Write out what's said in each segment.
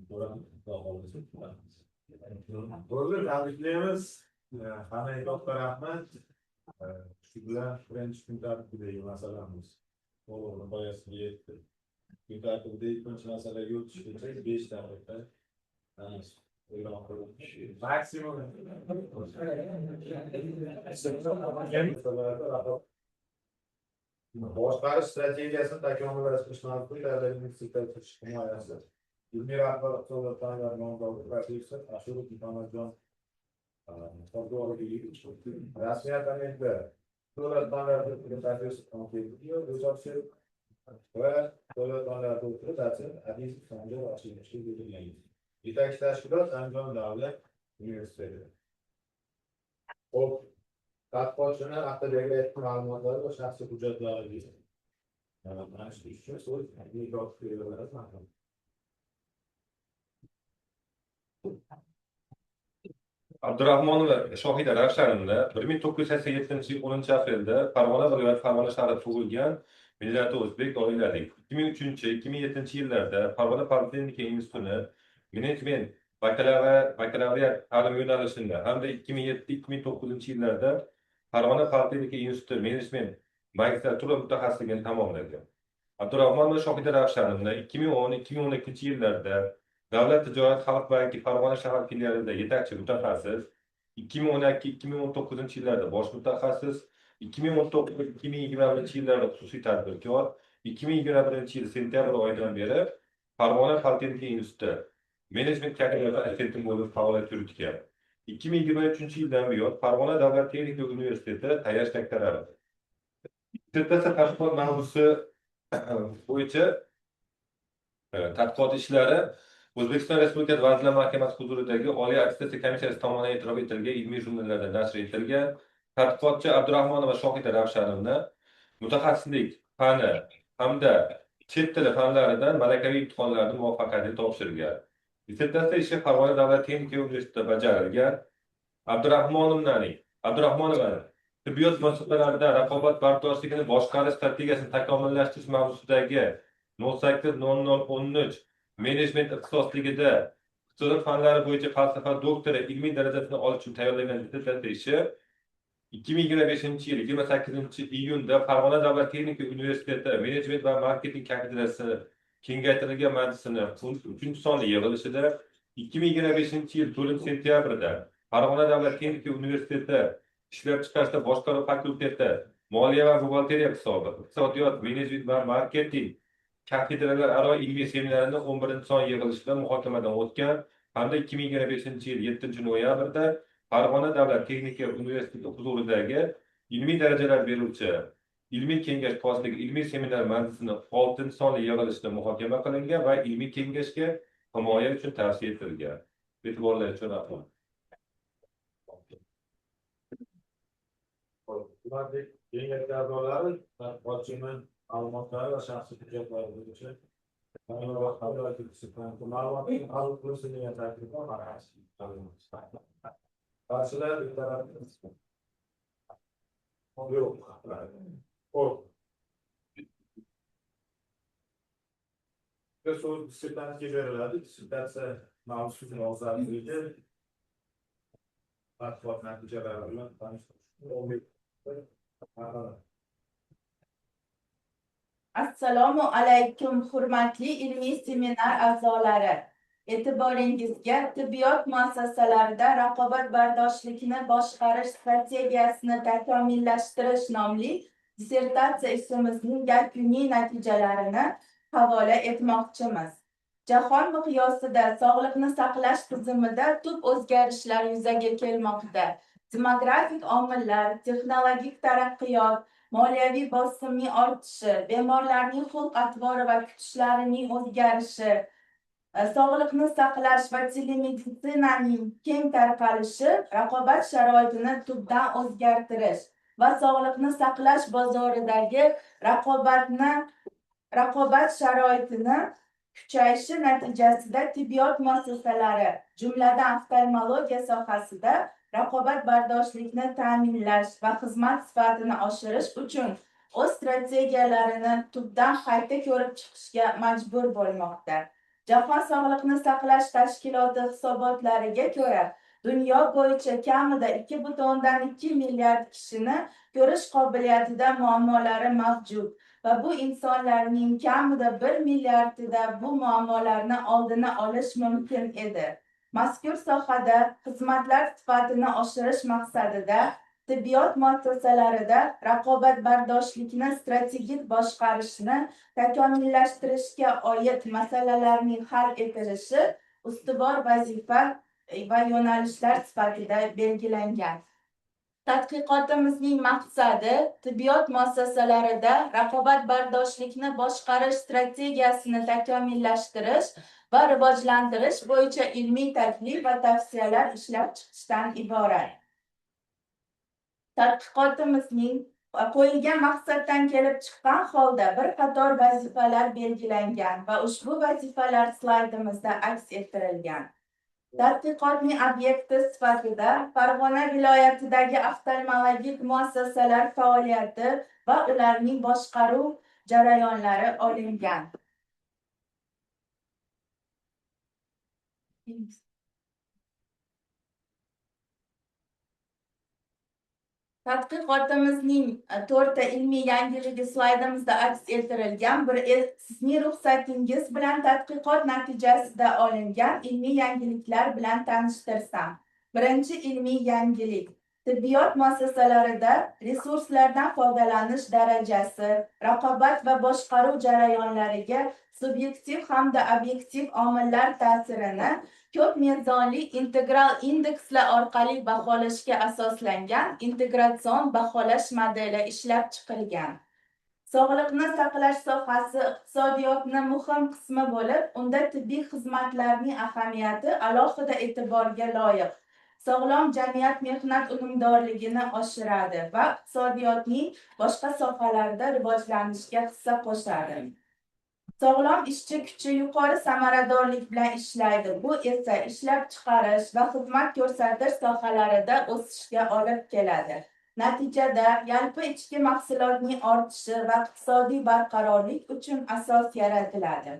Ko'ramiz, xudo xohlasa. Bo'ldi, tabriklaymiz. Hammaga katta rahmat. Shu bilan birinchi kun tartibidagi masalamiz to'liq nihoyasiga yetdi. Kun tartibidagi ikkinchi masalaga o'tishguncha 5 daqiqa e'lon qilindi. Maksimum. Boshqarish strategiyasini takomillashtirish mavzusi tayyorlangan dissertatsiya himoyasi. Ilmiy rahbar iqtisodiyot fanlari nomzodi professor Ashurov Muhammadjon rasmiy kommentda davlat fanlari doktori professor va davlat fanlari doktori dotsent Azizov Sanjar Rashidovichga berilgan. Yetakchi tashkilot Andijon davlat universiteti. Xo'p, tadqiqotchini avtobiografik ma'lumotlari va shaxsiy hujjatlariga tanishish uchun so'z beriladi. Abdurahmonova Shohida Ravshanovna 1987 yil 10 aprelda Farg'ona viloyati Farg'ona shahrida tug'ilgan, millati o'zbek, oilalik. 2003-2007 yillarda Farg'ona politexnika institutini menejment bakalavriat ta'lim yo'nalishini hamda 2007-2009 yillarda Farg'ona politexnika instituti menejment magistratura mutaxassisligini tamomlagan. Abdurahmonova Shohida Ravshanovna 2010-2012 yillarda Davlat tijorat xalq banki Farg'ona shahar filialida yetakchi mutaxassis, 2012-2019 yillarda bosh mutaxassis, 2019-2021 yillarda xususiy tadbirkor, 2021 yil sentyabr oyidan beri Farg'ona politexnika instituti menejment kafedrasi assistenti bo'lib faoliyat yuritgan. 2023 yildan buyon Farg'ona davlat texnika universiteti tayanch doktorant. Dissertatsiya tadqiqot mavzusi bo'yicha tadqiqot ishlari O'zbekiston Respublikasi Vazirlar Mahkamasi huzuridagi Oliy attestatsiya komissiyasi tomonidan e'tirof etilgan ilmiy jurnallarda nashr etilgan. Tadqiqotchi Abdurahmonova Shohida Ravshanovna mutaxassislik fani hamda chet tili fanlaridan malakaviy imtihonlarni muvaffaqiyatli topshirgan. Dissertatsiya ishi Farg'ona davlat texnika universitetida bajarilgan. Abdurahmonovaning tibbiyot muassasalarida raqobat bardoshligini boshqarish strategiyasini takomillashtirish mavzusidagi 080013 menejment ixtisosligida iqtisodiyot fanlari bo'yicha falsafa doktori ilmiy darajasini olish uchun tayyorlangan dissertatsiya ishi 2025 yil 28 iyunda Farg'ona davlat texnika universiteti menejment va marketing kafedrasi kengaytirilgan majlisini 3 sonli yig'ilishida 2025 yil 4 sentyabrda Farg'ona davlat texnika universiteti ishlab chiqarishda boshqaruv fakulteti moliya va buxgalteriya hisobi, iqtisodiyot, menejment va marketing kafedralararo ilmiy seminarini 11 son yig'ilishida muhokamadan o'tgan hamda 2025 yil 7 noyabrda Farg'ona davlat texnika universiteti huzuridagi ilmiy darajalar beruvchi ilmiy kengash boshlig'i ilmiy seminar majlisini 6 sonli yig'ilishida muhokama qilingan va ilmiy kengashga himoya uchun tavsiya etilgan. E'tiborlar uchun rahmat. Hurmatli kengash a'zolari, tadqiqotchining ma'lumotlari va shaxsiy hujjatlari bo'yicha ma'lumot qabul qilinsin degan taklif bor. Qarshilar yo'q. Xo'p. So'z dissertantga beriladi. Dissertatsiya mavzusining og'zakiligi tadqiqot natijalari bilan tanishtirish. Assalomu alaykum, hurmatli ilmiy seminar a'zolari. E'tiboringizga tibbiyot muassasalarida raqobatbardoshlikni boshqarish strategiyasini takomillashtirish nomli dissertatsiya ishimizning yakuniy natijalarini havola etmoqchimiz. Jahon miqyosida sog'liqni saqlash tizimida tub o'zgarishlar yuzaga kelmoqda. Demografik omillar, texnologik taraqqiyot, moliyaviy bosimning ortishi, bemorlarning xulq-atvori va kutishlarining o'zgarishi, sog'liqni saqlash va telemeditsinaning keng tarqalishi raqobat sharoitini tubdan o'zgartirish va sog'liqni saqlash bozoridagi raqobat sharoitini kuchayishi natijasida tibbiyot muassasalari, jumladan oftalmologiya sohasida raqobatbardoshlikni ta'minlash va xizmat sifatini oshirish uchun o'z strategiyalarini tubdan qayta ko'rib chiqishga majbur bo'lmoqda. Jahon sog'liqni saqlash tashkiloti hisobotlariga ko'ra, dunyo bo'yicha kamida 2,2 milliard kishini ko'rish qobiliyatida muammolari mavjud va bu insonlarning kamida 1 milliardida bu muammolarni oldini olish mumkin edi. Mazkur sohada xizmatlar sifatini oshirish maqsadida tibbiyot muassasalarida raqobatbardoshlikni strategik boshqarishni takomillashtirishga oid masalalarning hal etilishi ustuvor vazifa va yo'nalishlar sifatida belgilangan. Tadqiqotimizning maqsadi tibbiyot muassasalarida raqobatbardoshlikni boshqarish strategiyasini takomillashtirish va rivojlantirish bo'yicha ilmiy taklif va tavsiyalar ishlab chiqishdan iborat. Tadqiqotimizning qo'yilgan maqsaddan kelib chiqqan holda bir qator vazifalar belgilangan va ushbu vazifalar slaydimizda aks ettirilgan. Tadqiqotning obyekti sifatida Farg'ona viloyatidagi oftalmologik muassasalar faoliyati va ularning boshqaruv jarayonlari olingan. Tadqiqotimizning 4 ta ilmiy yangiligi slaydimizda aks ettirilgan. Bir sizning ruxsatingiz bilan tadqiqot natijasida olingan ilmiy yangiliklar bilan tanishtirsam. Birinchi ilmiy yangilik: tibbiyot muassasalarida resurslardan foydalanish darajasi, raqobat va boshqaruv jarayonlariga subyektiv hamda obyektiv omillar ta'sirini ko'p mezonli integral indekslar orqali baholashga asoslangan integratsion baholash modeli ishlab chiqilgan. Sog'liqni saqlash sohasi iqtisodiyotni muhim qismi bo'lib, unda tibbiy xizmatlarning ahamiyati alohida e'tiborga loyiq. Sog'lom jamiyat mehnat unumdorligini oshiradi va iqtisodiyotning boshqa sohalarida rivojlanishga hissa qo'shadi. Sog'lom ishchi kuchi yuqori samaradorlik bilan ishlaydi. Bu esa ishlab chiqarish va xizmat ko'rsatish sohalarida o'sishga olib keladi. Natijada yalpi ichki mahsulotning ortishi va iqtisodiy barqarorlik uchun asos yaratiladi.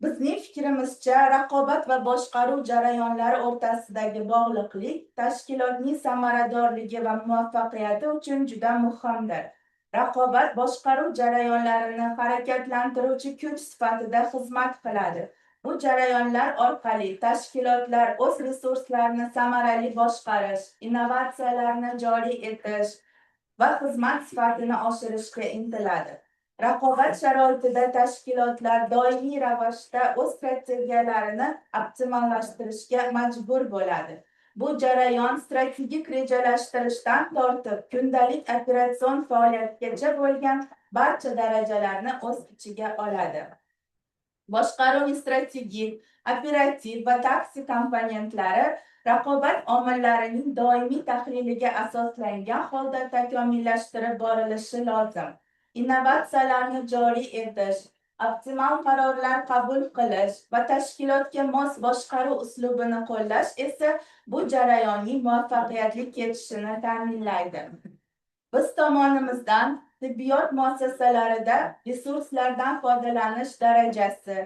Bizning fikrimizcha, raqobat va boshqaruv jarayonlari o'rtasidagi bog'liqlik tashkilotning samaradorligi va muvaffaqiyati uchun juda muhimdir. Raqobat boshqaruv jarayonlarini harakatlantiruvchi kuch sifatida xizmat qiladi. Bu jarayonlar orqali tashkilotlar o'z resurslarini samarali boshqarish, innovatsiyalarni joriy etish va xizmat sifatini oshirishga intiladi. Raqobat sharoitida tashkilotlar doimiy ravishda o'z strategiyalarini optimallashtirishga majbur bo'ladi. Bu jarayon strategik rejalashtirishdan tortib kundalik operatsion faoliyatgacha bo'lgan barcha darajalarni o'z ichiga oladi. Boshqaruv strategik, operativ va taktik komponentlari raqobat omillarining doimiy tahliliga asoslangan holda takomillashtirib borilishi lozim. Innovatsiyalarni joriy etish, optimal qarorlar qabul qilish va tashkilotga mos boshqaruv uslubini qo'llash esa bu jarayonning muvaffaqiyatli kechishini ta'minlaydi. Biz tomonimizdan tibbiyot muassasalarida resurslardan foydalanish darajasi,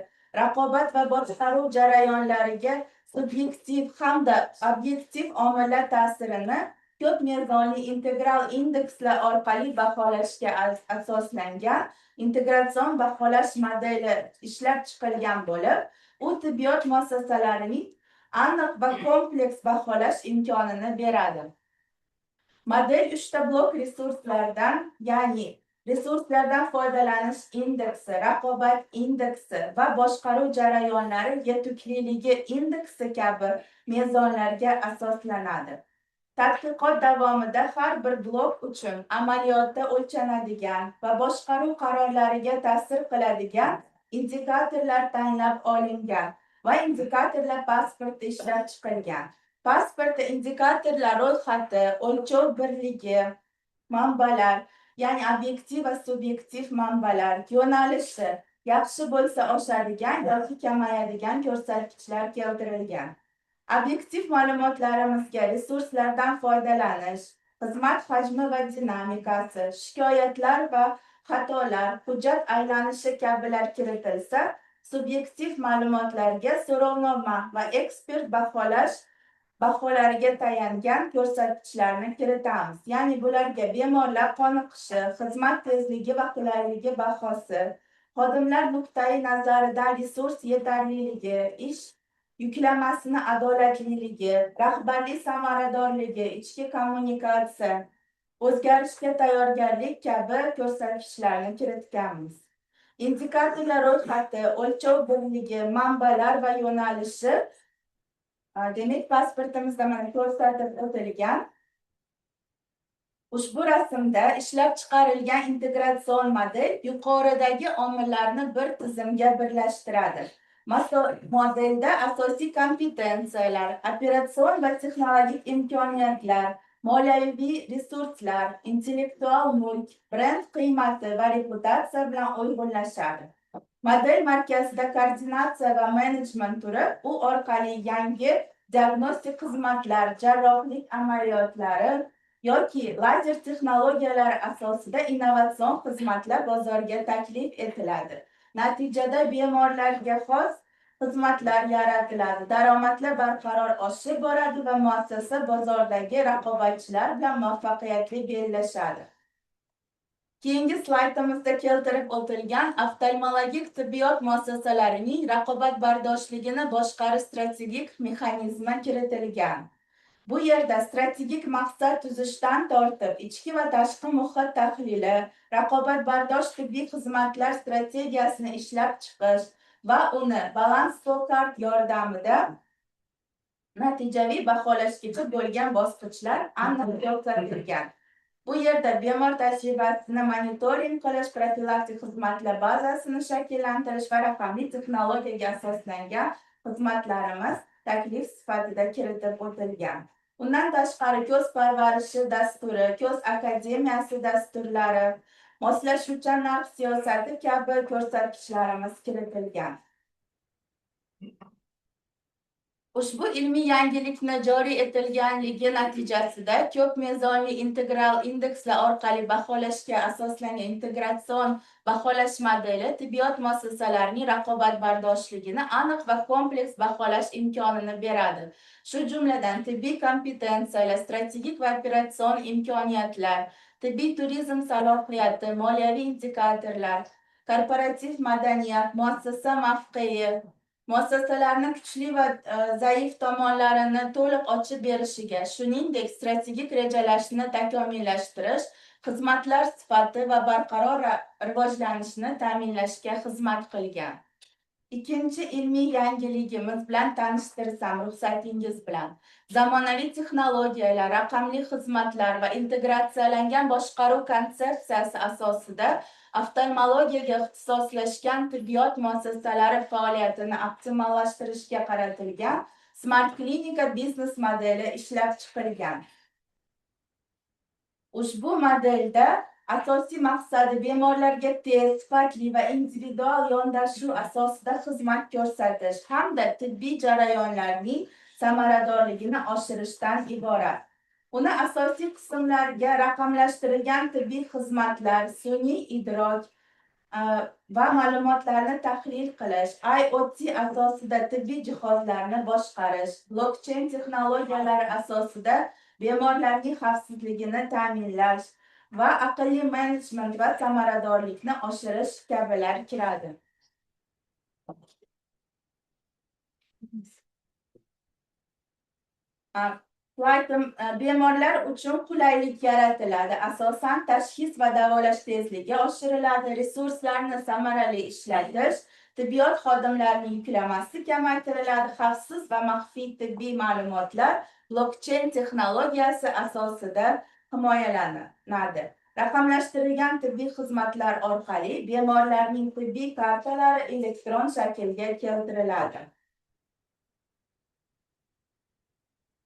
raqobat va boshqaruv jarayonlariga subyektiv hamda obyektiv omillar ta'sirini ko'p mezonli integral indekslar orqali baholashga asoslangan integratsion baholash modeli ishlab chiqilgan bo'lib, u tibbiyot muassasalarining aniq va kompleks baholash imkonini beradi. Model 3 ta blok resurslardan, ya'ni resurslardan foydalanish indeksi, raqobat indeksi va boshqaruv jarayonlari yetukliligi indeksi kabi mezonlarga asoslanadi. Tadqiqot davomida har bir blok uchun amaliyotda o'lchanadigan va boshqaruv qarorlariga ta'sir qiladigan indikatorlar tanlab olingan va indikatorlar pasporti ishlab chiqilgan. Pasportda indikatorlar ro'yxati, o'lchov birligi, manbalar, ya'ni obyektiv va subyektiv manbalar, yo'nalishi, yaxshi bo'lsa oshadigan yoki kamayadigan ko'rsatkichlar keltirilgan. Obyektiv ma'lumotlarimizga resurslardan foydalanish, xizmat hajmi va dinamikasi, shikoyatlar va xatolar, hujjat aylanishi kabilar kiritilsa, Subyektiv ma'lumotlarga so'rovnoma va ekspert baholash baholariga tayangan ko'rsatkichlarni kiritamiz. Ya'ni bularga bemorlar qoniqishi, xizmat tezligi va qulayligi bahosi, xodimlar nuqtai nazaridan resurs yetarliligi, ish yuklamasini adolatliligi, rahbarlik samaradorligi, ichki kommunikatsiya, o'zgarishga tayyorgarlik kabi ko'rsatkichlarni kiritganmiz. Indikatorlar ro'yxati, o'lchov birligi, manbalar va yo'nalishi, demak, pasportimizda mana ko'rsatib o'tilgan. Ushbu rasmda ishlab chiqarilgan integratsion model yuqoridagi omillarni bir tizimga birlashtiradi. Modelda asosiy kompetensiyalar, operatsion va texnologik imkoniyatlar, moliyaviy resurslar, intellektual mulk, brend qiymati va reputatsiya bilan uyg'unlashadi. Model markazida koordinatsiya va menejment turib, u orqali yangi diagnostik xizmatlar, jarrohlik amaliyotlari yoki lazer texnologiyalari asosida innovatsion xizmatlar bozorga taklif etiladi. Natijada bemorlarga xos xizmatlar yaratiladi, daromadlar barqaror oshib boradi va muassasa bozordagi raqobatchilar bilan muvaffaqiyatli bellashadi. Keyingi slaydimizda keltirib o'tilgan oftalmologik tibbiyot muassasalarining raqobatbardoshligini boshqarish strategik mexanizmi kiritilgan. Bu yerda strategik maqsad tuzishdan tortib ichki va tashqi muhit tahlili, raqobatbardosh tibbiy xizmatlar strategiyasini ishlab chiqish va uni Balanced Scorecard yordamida natijaviy baholashgacha bo'lgan bosqichlar aniq ko'rsatilgan. Bu yerda bemor tajribasini monitoring qilish, profilaktik xizmatlar bazasini shakllantirish va raqamli texnologiyaga asoslangan xizmatlarimiz taklif sifatida kiritib o'tilgan. Undan tashqari ko'z parvarishi dasturi, ko'z akademiyasi dasturlari, moslashuvchan narx siyosati kabi ko'rsatkichlarimiz kiritilgan. Ushbu ilmiy yangilikni joriy etilganligi natijasida ko'p mezonli integral indekslar orqali baholashga asoslangan integratsion baholash modeli tibbiyot muassasalarining raqobatbardoshligini aniq va kompleks baholash imkonini beradi. Shu jumladan tibbiy kompetensiyalar, strategik va operatsion imkoniyatlar, tibbiy turizm salohiyati, moliyaviy indikatorlar, korporativ madaniyat, muassasa mavqei, muassasalarni kuchli va zaif tomonlarini to'liq ochib berishiga, shuningdek, strategik rejalashni takomillashtirish, xizmatlar sifati va barqaror rivojlanishni ta'minlashga xizmat qilgan. Ikkinchi ilmiy yangiligimiz bilan tanishtirsam, ruxsatingiz bilan. Zamonaviy texnologiyalar, raqamli xizmatlar va integratsiyalangan boshqaruv konsepsiyasi asosida oftalmologiyaga ixtisoslashgan tibbiyot muassasalari faoliyatini optimallashtirishga qaratilgan Smart Klinika biznes modeli ishlab chiqilgan. Ushbu modelda asosiy maqsadi bemorlarga tez, sifatli va individual yondashuv asosida xizmat ko'rsatish hamda tibbiy jarayonlarning samaradorligini oshirishdan iborat. Uni asosiy qismlarga raqamlashtirilgan tibbiy xizmatlar, sun'iy idrok va ma'lumotlarni tahlil qilish, IoT asosida tibbiy jihozlarni boshqarish, blockchain texnologiyalari asosida bemorlarning xavfsizligini ta'minlash va aqlli menejment va samaradorlikni oshirish kabilar kiradi. Slaydim, bemorlar uchun qulaylik yaratiladi. Asosan tashxis va davolash tezligi oshiriladi, resurslarni samarali ishlatish, tibbiyot xodimlarining yuklamasi kamaytiriladi, xavfsiz va maxfiy tibbiy ma'lumotlar blockchain texnologiyasi asosida himoyalanadi. Raqamlashtirilgan tibbiy xizmatlar orqali bemorlarning tibbiy kartalari elektron shaklga keltiriladi.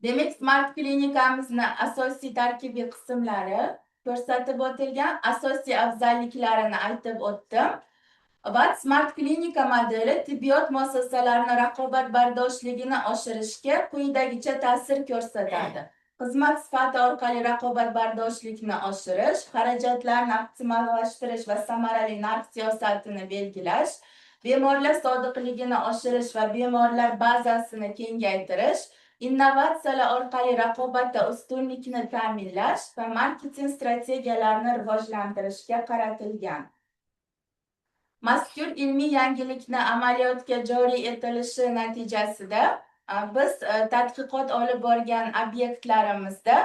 Demak, smart klinikamizni asosiy tarkibiy qismlari ko'rsatib o'tilgan, asosiy afzalliklarini aytib o'tdim. Va smart klinika modeli tibbiyot muassasalarini raqobatbardoshligini oshirishga quyidagicha ta'sir ko'rsatadi. Xizmat sifati orqali raqobatbardoshlikni oshirish, xarajatlarni optimallashtirish va samarali narx siyosatini belgilash, bemorlar sodiqligini oshirish va bemorlar bazasini kengaytirish, innovatsiyalar orqali raqobatda ustunlikni ta'minlash va marketing strategiyalarini rivojlantirishga qaratilgan. Mazkur ilmiy yangilikni amaliyotga joriy etilishi natijasida biz tadqiqot olib borgan obyektlarimizda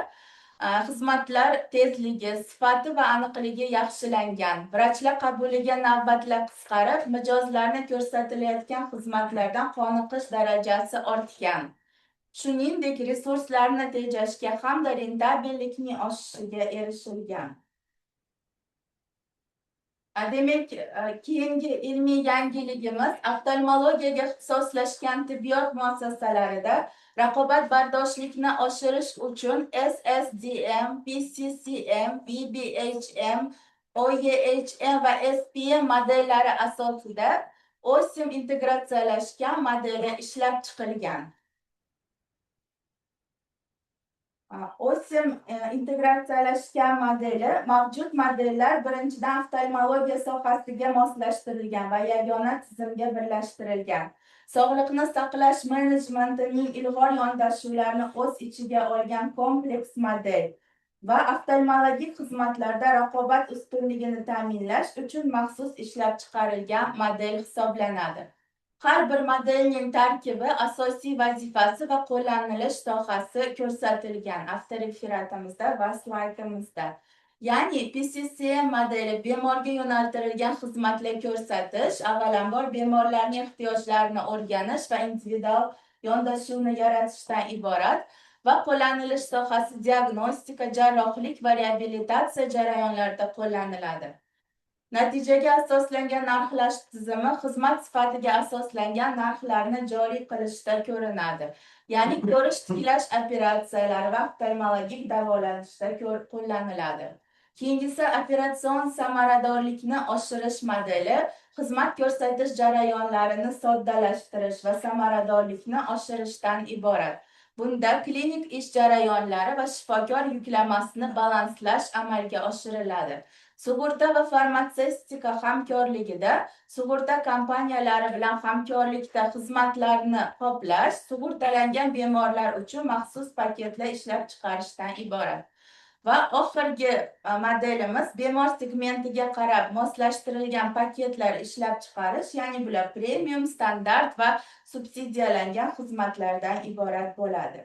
xizmatlar tezligi, sifati va aniqligi yaxshilangan. Vrachlar qabuliga navbatlar qisqarib, mijozlarni ko'rsatilayotgan xizmatlardan qoniqish darajasi ortgan. Shuningdek, resurslarni tejashga hamda rentabellikning oshishiga erishilgan. Demak, keyingi ilmiy yangiligimiz oftalmologiyaga ixtisoslashgan tibbiyot muassasalarida raqobatbardoshlikni oshirish uchun SSDM, PCCM, VBHM, OEHM va SPM modellari asosida OSIM integratsiyalashgan modeli ishlab chiqilgan. OSIM integratsiyalashgan modeli mavjud modellar birinchidan oftalmologiya sohasiga moslashtirilgan va yagona tizimga birlashtirilgan. Sog'liqni saqlash menejmentining ilg'or yondashuvlarini o'z ichiga olgan kompleks model va oftalmologik xizmatlarda raqobat ustunligini ta'minlash uchun maxsus ishlab chiqarilgan model hisoblanadi. Har bir modelning tarkibi, asosiy vazifasi va qo'llanilish sohasi ko'rsatilgan avtoreferatimizda va slaydimizda. Ya'ni PCCM modeli bemorga yo'naltirilgan xizmatlar ko'rsatish, avvalambor bemorlarning ehtiyojlarini o'rganish va individual yondashuvni yaratishdan iborat va qo'llanilish sohasi diagnostika, jarrohlik va reabilitatsiya jarayonlarida qo'llaniladi. Natijaga asoslangan narxlash tizimi xizmat sifatiga asoslangan narxlarni joriy qilishda ko'rinadi. Ya'ni ko'rish tiklash operatsiyalari va oftalmologik davolanishda qo'llaniladi. Keyingisi operatsion samaradorlikni oshirish modeli xizmat ko'rsatish jarayonlarini soddalashtirish va samaradorlikni oshirishdan iborat. Bunda klinik ish jarayonlari va shifokor yuklamasini balanslash amalga oshiriladi. Sug'urta va farmatsevtika hamkorligida sug'urta kompaniyalari bilan hamkorlikda xizmatlarni qoplash, sug'urtalangan bemorlar uchun maxsus paketlar ishlab chiqarishdan iborat. Va oxirgi modelimiz bemor segmentiga qarab moslashtirilgan paketlar ishlab chiqarish, ya'ni bular premium, standart va subsidiyalangan xizmatlardan iborat bo'ladi.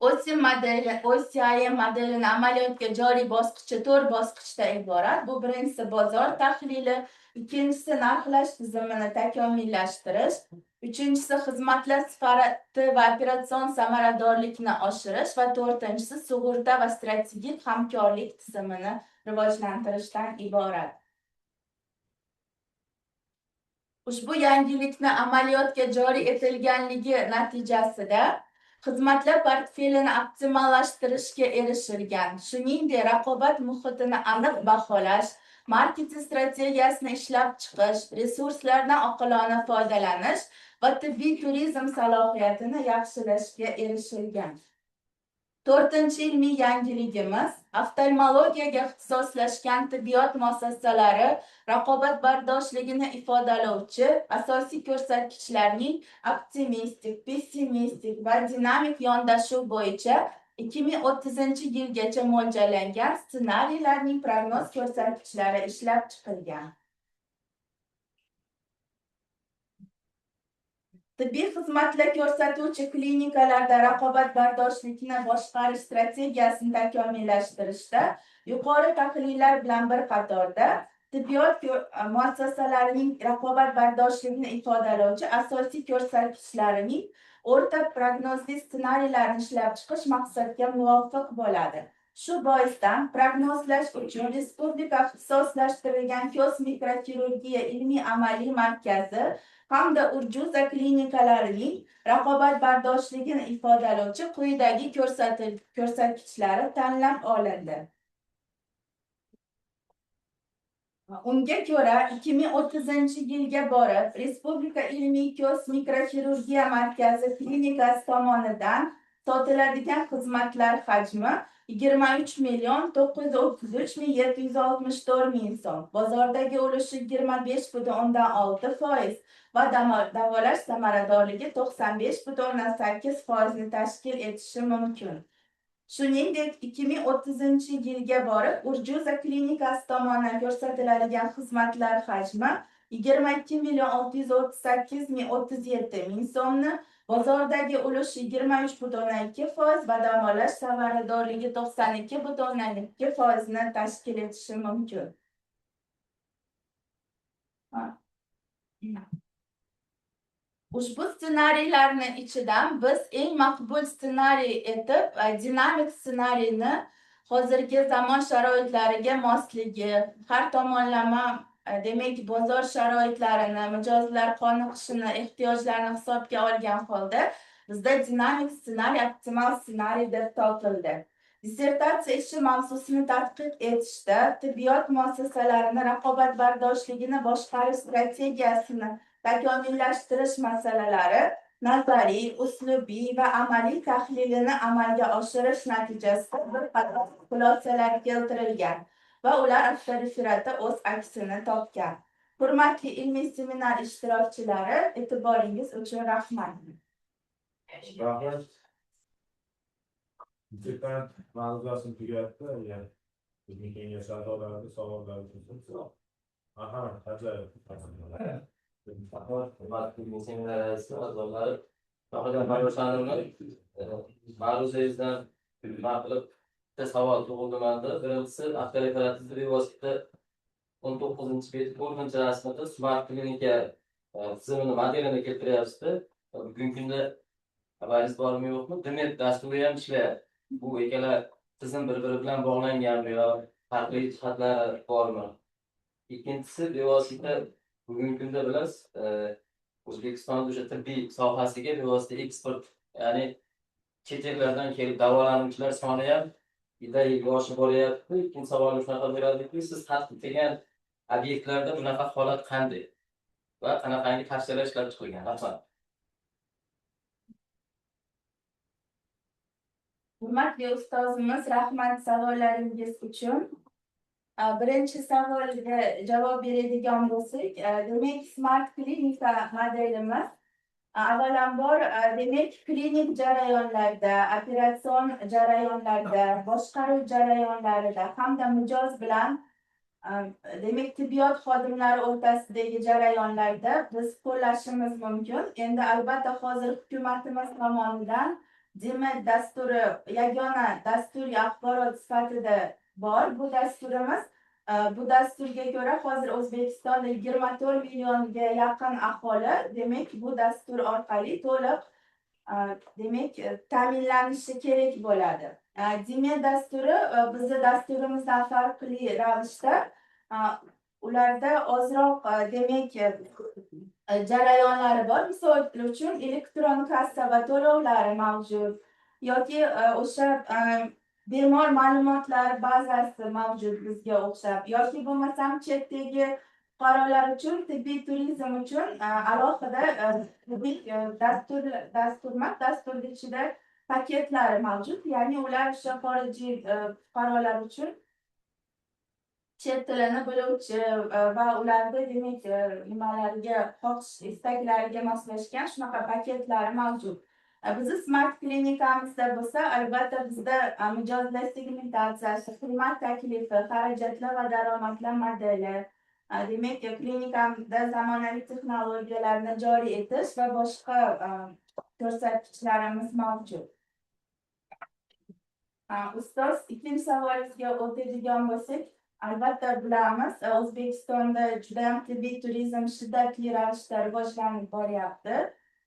OSIM modeli, OCIM modelini amaliyotga joriy bosqichi 4 bosqichda iborat. Bu birinchisi bozor tahlili, ikkinchisi narxlash tizimini takomillashtirish, uchinchisi xizmatlar sifati va operatsion samaradorlikni oshirish va to'rtinchisi sug'urta va strategik hamkorlik tizimini rivojlantirishdan iborat. Ushbu yangilikni amaliyotga joriy etilganligi natijasida xizmatlar portfelini optimallashtirishga erishilgan. Shuningdek, raqobat muhitini aniq baholash, marketing strategiyasini ishlab chiqish, resurslardan oqilona foydalanish va tibbiy turizm salohiyatini yaxshilashga erishilgan. To'rtinchi ilmiy yangiligimiz oftalmologiyaga ixtisoslashgan tibbiyot muassasalari raqobatbardoshligini ifodalovchi asosiy ko'rsatkichlarning optimistik, pessimistik va dinamik yondashuv bo'yicha 2030-yilgacha mo'ljallangan ssenariylarning prognoz ko'rsatkichlari ishlab chiqilgan. Tibbiy xizmatlar ko'rsatuvchi klinikalarda raqobatbardoshlikni boshqarish strategiyasini takomillashtirishda yuqori tahlillar bilan bir qatorda tibbiyot muassasalarining raqobatbardoshlikni ifodalovchi asosiy ko'rsatkichlarining o'rta prognozli ssenariylarini ishlab chiqish maqsadga muvofiq bo'ladi. Shu boisdan prognozlash uchun Respublika ixtisoslashtirilgan ko'z mikroxirurgiya ilmiy-amaliy markazi hamda Urjuza klinikalarining raqobatbardoshligini ifodalovchi quyidagi ko'rsatkichlari tanlab olindi. Unga ko'ra 2030-yilga borib Respublika ilmiy ko'z mikroxirurgiya markazi klinikasi tomonidan sotiladigan xizmatlar hajmi 23 933 764 ming so'm, bozordagi ulushi 25,6% va davolash samaradorligi 95,8 foizni tashkil etishi mumkin. Shuningdek, 2030-yilga borib Urjuza klinikasi tomonidan ko'rsatiladigan xizmatlar hajmi 22 638 037 ming so'mni, bozordagi ulushi 23,2% va davolash samaradorligi 92,2 foizni tashkil etishi mumkin. Ha. Ushbu ssenariylarni ichidan biz eng maqbul ssenariy etib dinamik ssenariyni, hozirgi zamon sharoitlariga mosligi, har tomonlama, demak, bozor sharoitlarini, mijozlar qoniqishini, ehtiyojlarini hisobga olgan holda bizda dinamik ssenariy optimal ssenariy deb topildi. Dissertatsiya ishi mavzusini tadqiq etishda tibbiyot muassasalarini raqobatbardoshligini boshqarish strategiyasini takomillashtirish masalalari nazariy, uslubiy va amaliy tahlilini amalga oshirish natijasida bir qator xulosalar keltirilgan va ular avtoreferatda o'z aksini topgan. Hurmatli ilmiy seminar ishtirokchilari, e'tiboringiz uchun rahmat. Rahmat. Dissertant ma'ruzasini tugatdi. Agar bizni kengash a'zolari savollar bo'lsa. Marhamat, ajoyib. Rahmat, hurmatli ilmiy seminar raisi, a'zolari. Shohida Farroshanovna, ma'ruzangizdan nima qilib bitta savol tug'ildi menda. Birinchisi, avtoreferatingizda bevosita 19-bet to'rtinchi rasmida smart klinika tizimini modelini keltiryapsizda. Bugungi kunda xabaringiz bormi, yo'qmi? DMED dasturi ham ishlayapti. Bu ikkala tizim bir biri bilan bog'langanmi yo farqli jihatlari bormi? Ikkinchisi, bevosita bugungi kunda bilasiz, O'zbekistonda o'sha tibbiy sohasiga bevosita eksport, ya'ni chet ellardan kelib davolanuvchilar soni ham yildan yilga oshib boryapti. Ikkinchi savolim shunaqa bo'ladiki, siz tadqiq qilgan obyektlarda bunaqa holat qanday va qanaqangi tavsiyalar ishlab chiqilgan? Rahmat. Hurmatli ustozimiz, rahmat savollaringiz uchun. Birinchi savolga javob beradigan bo'lsak, demak, smart klinika modelimiz avvalambor, demak, klinik jarayonlarda, operatsion jarayonlarda, boshqaruv jarayonlarida hamda mijoz bilan, demak, tibbiyot xodimlari o'rtasidagi jarayonlarda biz qo'llashimiz mumkin. Endi albatta hozir hukumatimiz tomonidan DMED dasturi yagona dasturiy axborot sifatida bor. Bu dasturimiz, bu dasturga ko'ra hozir O'zbekistonda 24 millionga yaqin aholi, demak, bu dastur orqali to'liq, demak, ta'minlanishi kerak bo'ladi. DMED dasturi bizni dasturimizdan farqli ravishda ularda ozroq, demak, jarayonlari bor. Misol uchun, elektron kassa va to'lovlari mavjud yoki o'sha bemor ma'lumotlari bazasi mavjud bizga o'xshab, yoki bo'lmasam chetdagi fuqarolar uchun tibbiy turizm uchun alohida tibbiy dastur, dasturmas, dasturni ichida paketlari mavjud, ya'ni ular o'sha xorijiy fuqarolar uchun chet tilini biluvchi va ularni, demak, nimalariga, xohish istaklariga moslashgan shunaqa paketlari mavjud. Bizni smart klinikamizda bo'lsa, albatta bizda mijozlar segmentatsiyasi, xizmat taklifi, xarajatlar va daromadlar modeli, demak, klinikamizda zamonaviy texnologiyalarni joriy etish va boshqa ko'rsatkichlarimiz mavjud. Ustoz, ikkinchi savolingizga o'tadigan bo'lsak, albatta bilamiz, O'zbekistonda judayam tibbiy turizm shiddatli ravishda rivojlanib boryapti.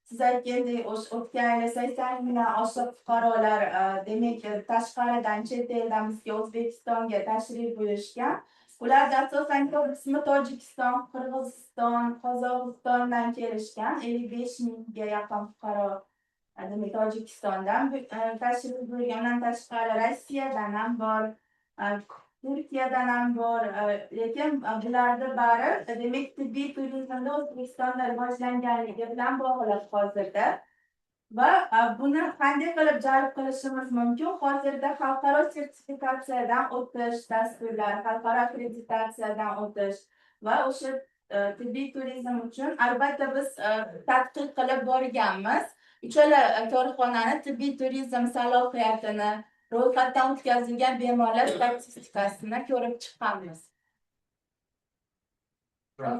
Siz aytgandek, o'sha o'tgan yili 80 mingdan oshiq fuqarolar, demak, tashqaridan, chet eldan bizga, O'zbekistonga tashrif buyurishgan. Ularda asosan ko'p qismi Tojikiston, Qirg'iziston, Qozog'istondan kelishgan. 55 mingga yaqin fuqaro, demak, Tojikistondan tashrif buyurgan. Undan tashqari Rossiyadan ham bor, Turkiyadan ham bor, lekin bularni bari, demak, tibbiy turizmda O'zbekistonda rivojlanganligi bilan bog'liq hozirda. Va buni qanday qilib jalb qilishimiz mumkin? Hozirda xalqaro sertifikatsiyadan o'tish dasturlari, xalqaro akkreditatsiyadan o'tish va o'sha tibbiy turizm uchun albatta biz tadqiq qilib borganmiz. Uchala korxonani tibbiy turizm salohiyatini, ro'yxatdan o'tkazilgan bemorlar statistikasini ko'rib chiqqanmiz. Aha.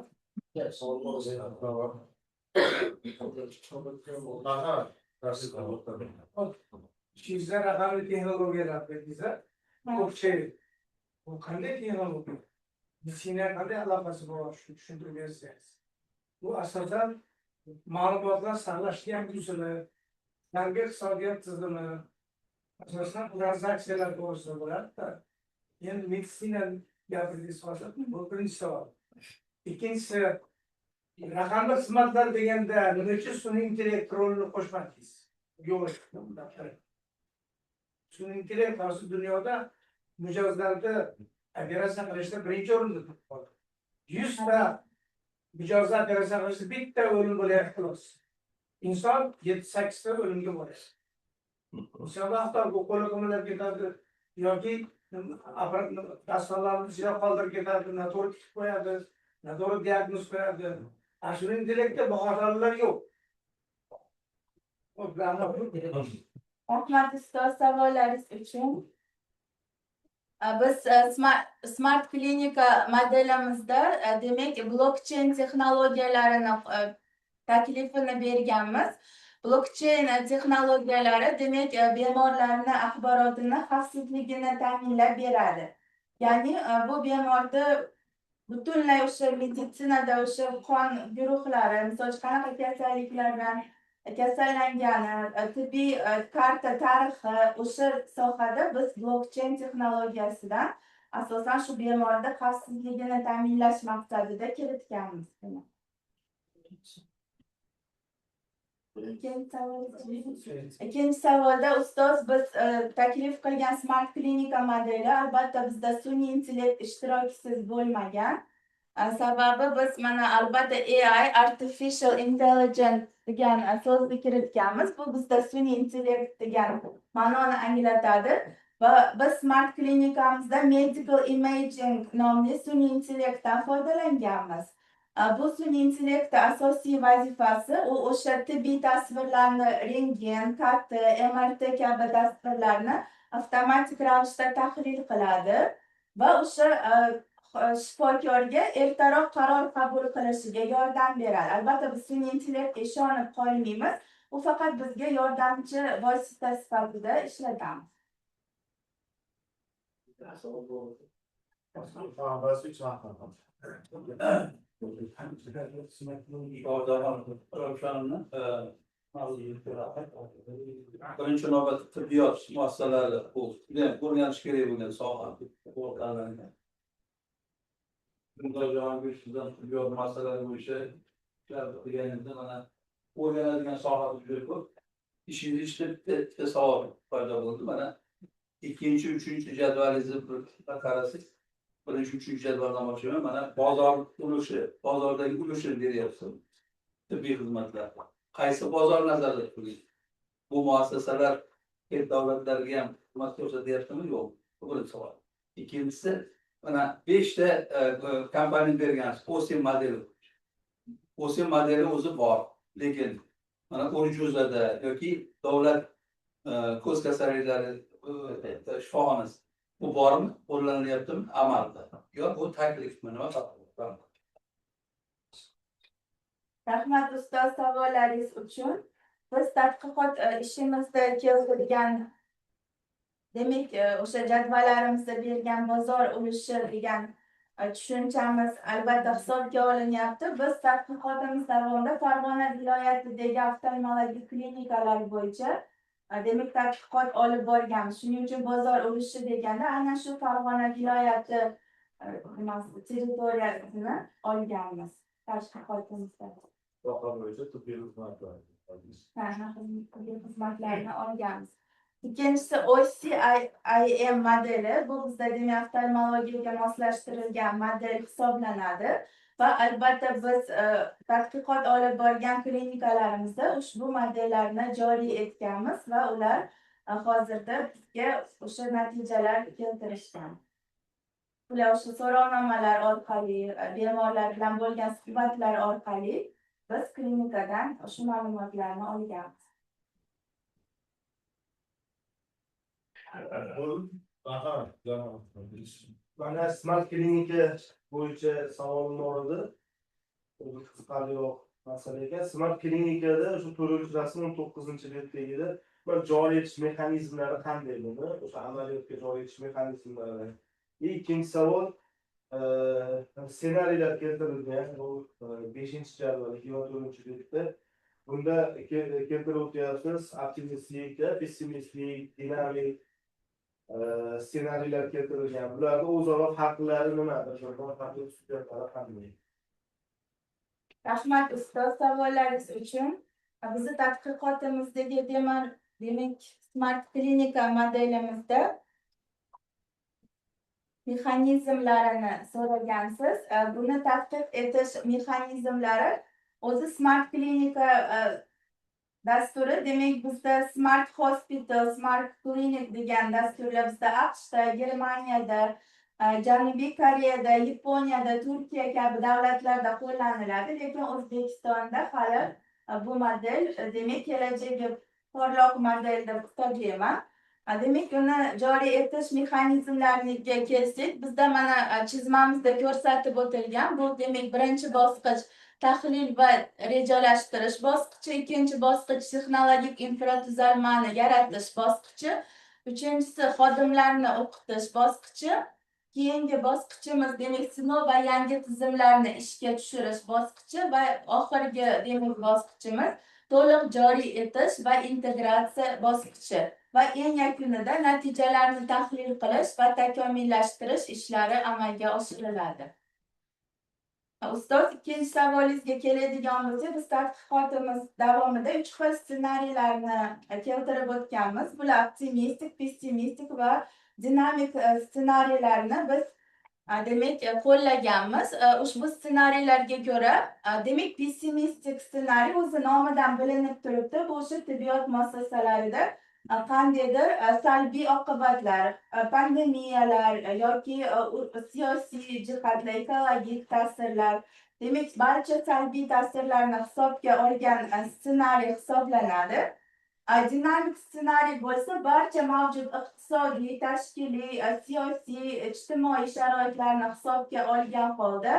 İşinizde raqamli texnologiyalar dedingiz. Blockchain. Bu qanday texnologiya? Meditsina qanday aloqasi bor? Shuni tushuntirib bersangiz. Bu asosan ma'lumotlar saqlashgan tizimi, yangi iqtisodiyot tizimi, asosan tranzaksiyalar to'g'risida bo'ladi-da. Endi meditsina gapirdingiz hozir, bu birinchi savol. Ikkinchisi, raqamli xizmatlar deganda nima uchun sun'iy intellekt rolini qo'shmadingiz? Yo'q. Sun'iy intellekt hozir dunyoda mijozlarni operatsiya qilishda birinchi o'rinda turibdi. 100 ta mijozlar operatsiya qilishda bitta o'lim bo'lyapti xolos. Inson 7-8 ta o'limga boryapti. Insonlar hatto bu qo'li qimirlab ketadi yoki apparat dastgohlarni ichida qoldirib ketadi, noto'g'ri tikib qo'yadi, noto'g'ri diagnoz qo'yadi. Sun'iy intellektda bu xatolar yo'q. Rahmat, ustoz, savollaringiz uchun. Biz smart klinika modelimizda demak, blokcheyn texnologiyalarini taklifini berganmiz. Blokcheyn texnologiyalari demak, bemorlarni axborotini xavfsizligini ta'minlab beradi. Ya'ni bu bemorni butunlay o'sha meditsinada o'sha qon guruhlari, misol uchun, qanaqa kasalliklar bilan kasallangani, tibbiy karta tarixi, o'sha sohada biz blokcheyn texnologiyasidan asosan shu bemorni xavfsizligini ta'minlash maqsadida kiritganmiz buni. Ikkinchi savolda, ustoz, biz taklif qilgan smart klinika modeli albatta bizda sun'iy intellekt ishtirokisiz bo'lmagan. Sababi biz mana albatta AI, artificial intelligence degan so'zni kiritganmiz. Bu bizda sun'iy intellekt degan ma'noni anglatadi va biz smart klinikamizda medical imaging nomli sun'iy intellektdan foydalanganmiz. Bu sun'iy intellektni asosiy vazifasi u o'sha tibbiy tasvirlarni, rentgen, KT, MRT kabi tasvirlarni avtomatik ravishda tahlil qiladi va o'sha shifokorga ertaroq qaror qabul qilishiga yordam beradi. Albatta biz sun'iy intellektga ishonib qolmaymiz. U faqat bizga yordamchi vosita sifatida ishlatamiz. Tamam, burası üç anahtar. Birinchi navbatda tibbiyot muassasalari bu o'rganish kerak bo'lgan soha. Tibbiyot masalalari bo'yicha ishlar qilganimizda mana o'rganadigan soha juda ko'p. Ishingiz ichida bitta savol paydo bo'ldi. Mana ikkinchi, uchinchi jadvalingizni bir qarasangiz, birinchi, uchinchi jadvaldan boshlayman. Mana bozor ulushi, bozordagi ulushini beryapsiz. Tibbiy xizmatlar. Qaysi bozor nazarda tutilgan? Bu muassasalar chet davlatlarga ham xizmat ko'rsatyaptimi? Yo'q. Bu birinchi savol. Ikkinchisi, mana 5 ta komponent bergansiz. OSIM modeli. OSIM modeli o'zi bor, lekin mana O'rjuzada yoki davlat ko'z kasalliklari shifoxonasi bu bormi? Qo'llanilyaptimi amalda? Yo'q, bu taklifmi? Nima? Rahmat, ustoz, savollaringiz uchun. Biz tadqiqot ishimizda keltirgan, demak, o'sha jadvallarimizda bergan bozor ulushi degan tushunchamiz albatta hisobga olinyapti. Biz tadqiqotimiz davomida Farg'ona viloyatidagi oftalmologik klinikalar bo'yicha demak tadqiqot olib borganmiz. Shuning uchun bozor ulushi deganda aynan shu Farg'ona viloyati territoriyasini olganmiz tadqiqotimizda. Soha bo'yicha tibbiy xizmatlar. Ha, tibbiy xizmatlarni olganmiz. Ikkinchisi OCIM modeli. Bu bizda demak oftalmologiyaga moslashtirilgan model hisoblanadi. Va albatta biz tadqiqot olib borgan klinikalarimizda ushbu modellarni joriy etganmiz va ular hozirda bizga o'sha natijalar keltirishgan. Ular o'sha so'rovnomalar orqali, bemorlar bilan bo'lgan suhbatlar orqali biz klinikadan shu ma'lumotlarni olganmiz. Marhamat. Mana smart klinika bo'yicha savolim bor edi. Bu qiziqarliroq masala ekan. Smart klinikada o'sha 4-rasm 19-betdagida bir joriy etish mexanizmlari qanday buni? O'sha amaliyotga joriy etish mexanizmlari. Ikkinchi savol, ssenariylar keltirilgan bu 5-jadval 24-betda. Bunda keltirib o'tyapsiz optimistik, pessimistik, dinamik ssenariylar keltirilgan. Bularning o'zaro farqlari nima? Bir-biridan farqli xususiyatlari qanday? Rahmat ustoz savollaringiz uchun. Bizni tadqiqotimizdagi demak smart klinika modelimizda mexanizmlarini so'ragansiz. Buni tadqiq etish mexanizmlari o'zi smart klinika dasturi, demak bizda smart hospital, smart clinic degan dasturlar bizda AQShda, Germaniyada, Janubiy Koreyada, Yaponiyada, Turkiya kabi davlatlarda qo'llaniladi, lekin O'zbekistonda hali bu model demak kelajagi porloq model deb hisoblayman. Demak uni joriy etish mexanizmlariga kelsak, bizda mana chizmamizda ko'rsatib o'tilgan, bu demak birinchi bosqich tahlil va rejalashtirish bosqichi, ikkinchi bosqich texnologik infratuzilmani yaratish bosqichi, uchinchisi xodimlarni o'qitish bosqichi, keyingi bosqichimiz demak sinov va yangi tizimlarni ishga tushirish bosqichi va oxirgi demak bosqichimiz to'liq joriy etish va integratsiya bosqichi va eng yakunida natijalarni tahlil qilish va takomillashtirish ishlari amalga oshiriladi. Ustoz, ikkinchi savolingizga keladigan bo'lsak, biz tadqiqotimiz davomida 3 xil ssenariylarni keltirib o'tganmiz. Bular optimistik, pessimistik va dinamik ssenariylarni biz demak qo'llaganmiz. Ushbu ssenariylarga ko'ra, demak pessimistik ssenariy o'zi nomidan bilinib turibdi. Bu o'sha tibbiyot muassasalarida qandaydir salbiy oqibatlar, pandemiyalar yoki siyosiy jihatlar, ekologik ta'sirlar, demak barcha salbiy ta'sirlarni hisobga olgan ssenariy hisoblanadi. Dinamik ssenariy bo'lsa barcha mavjud iqtisodiy, tashkiliy, siyosiy, ijtimoiy sharoitlarni hisobga olgan holda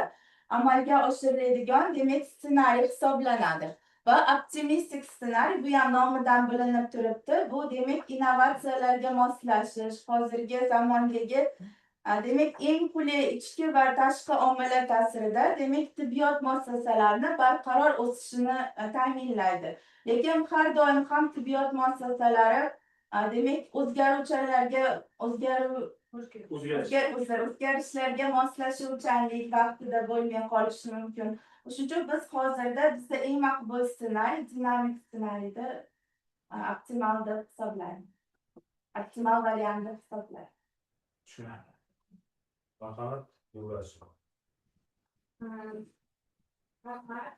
amalga oshiriladigan demak ssenariy hisoblanadi. Va optimistik ssenariy, bu ham nomidan bilinib turibdi. Bu demak innovatsiyalarga moslashish, hozirgi zamondagi demak eng qulay ichki va tashqi omillar ta'sirida demak tibbiyot muassasalarini barqaror o'sishini ta'minlaydi. Lekin har doim ham tibbiyot muassasalari demak o'zgaruvchanlarga o'zgarishlarga moslashuvchanlik vaqtida bo'lmay qolishi mumkin. Shuning uchun biz hozirda bizda eng maqbul ssenariy dinamik ssenariyda optimal deb hisoblaymiz. Optimal variant deb hisoblaymiz. Tushunarli. Marhamat, yo'lbash. Rahmat.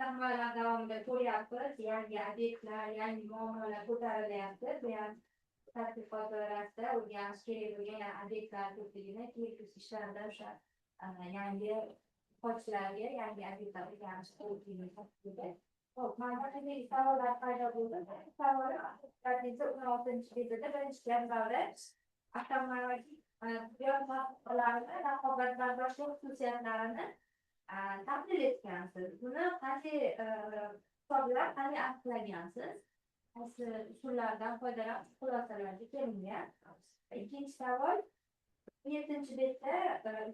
Tamoyillar davomida ko'ryapmiz, yangi obyektlar, yangi muammolar ko'tarilyapti. Bu ham tadqiqot doirasida o'rganish kerak bo'lgan obyektlar ko'pligini kelgusi ishlarda o'sha yangi qochlarga yangi obyektlar o'rganish kerakligini. Xo'p, mana qanday savollar paydo bo'ldi. Savolim 16-betida birinchi jadvalda oftalmologik tibbiyot muassasalarini raqobatbardoshlik xususiyatlarini tahlil etgansiz. Buni qanday hisoblab, qanday aniqlagansiz? Qaysi usullardan foydalanib xulosalarga kelingan? Ikkinchi savol, 7-betda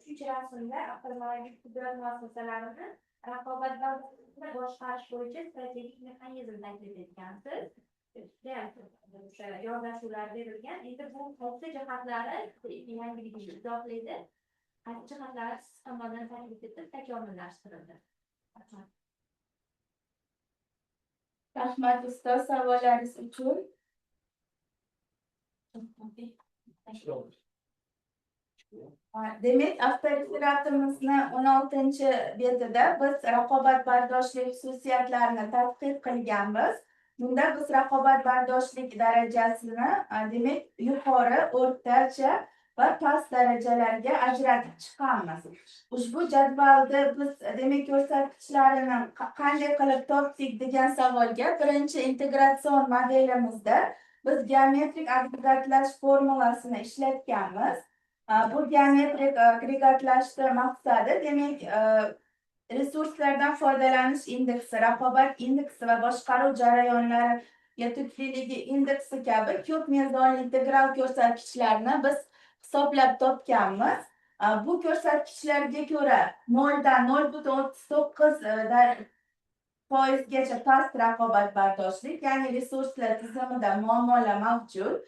3-rasmda oftalmologik tibbiyot muassasalarini raqobatbardoshlikni boshqarish bo'yicha strategik mexanizm taklif etgansiz. Judayam o'sha yondashuvlar berilgan. Endi bu qaysi jihatlari yangiligini izohlaydi? Qaysi jihatlari siz tomonidan taklif etib takomillashtirildi? Rahmat. Rahmat ustoz savollaringiz uchun. Demak, avtoreferatimizni 16-betida biz raqobatbardoshlik xususiyatlarini tadqiq qilganmiz. Bunda biz raqobatbardoshlik darajasini, demak, yuqori, o'rtacha va past darajalarga ajratib chiqamiz. Ushbu jadvalda biz, demak, ko'rsatkichlarini qanday qilib topdik degan savolga birinchi integratsion modelimizda biz geometrik agregatlash formulasini ishlatganmiz. Bu geometrik agregatlashni maqsadi, demak, resurslardan foydalanish indeksi, raqobat indeksi va boshqaruv jarayonlari yetukliligi indeksi kabi ko'p mezonli integral ko'rsatkichlarni biz hisoblab topganmiz. Bu ko'rsatkichlarga ko'ra 0dan 0,39 foizgacha past raqobatbardoshlik, ya'ni resurslar tizimida muammolar mavjud.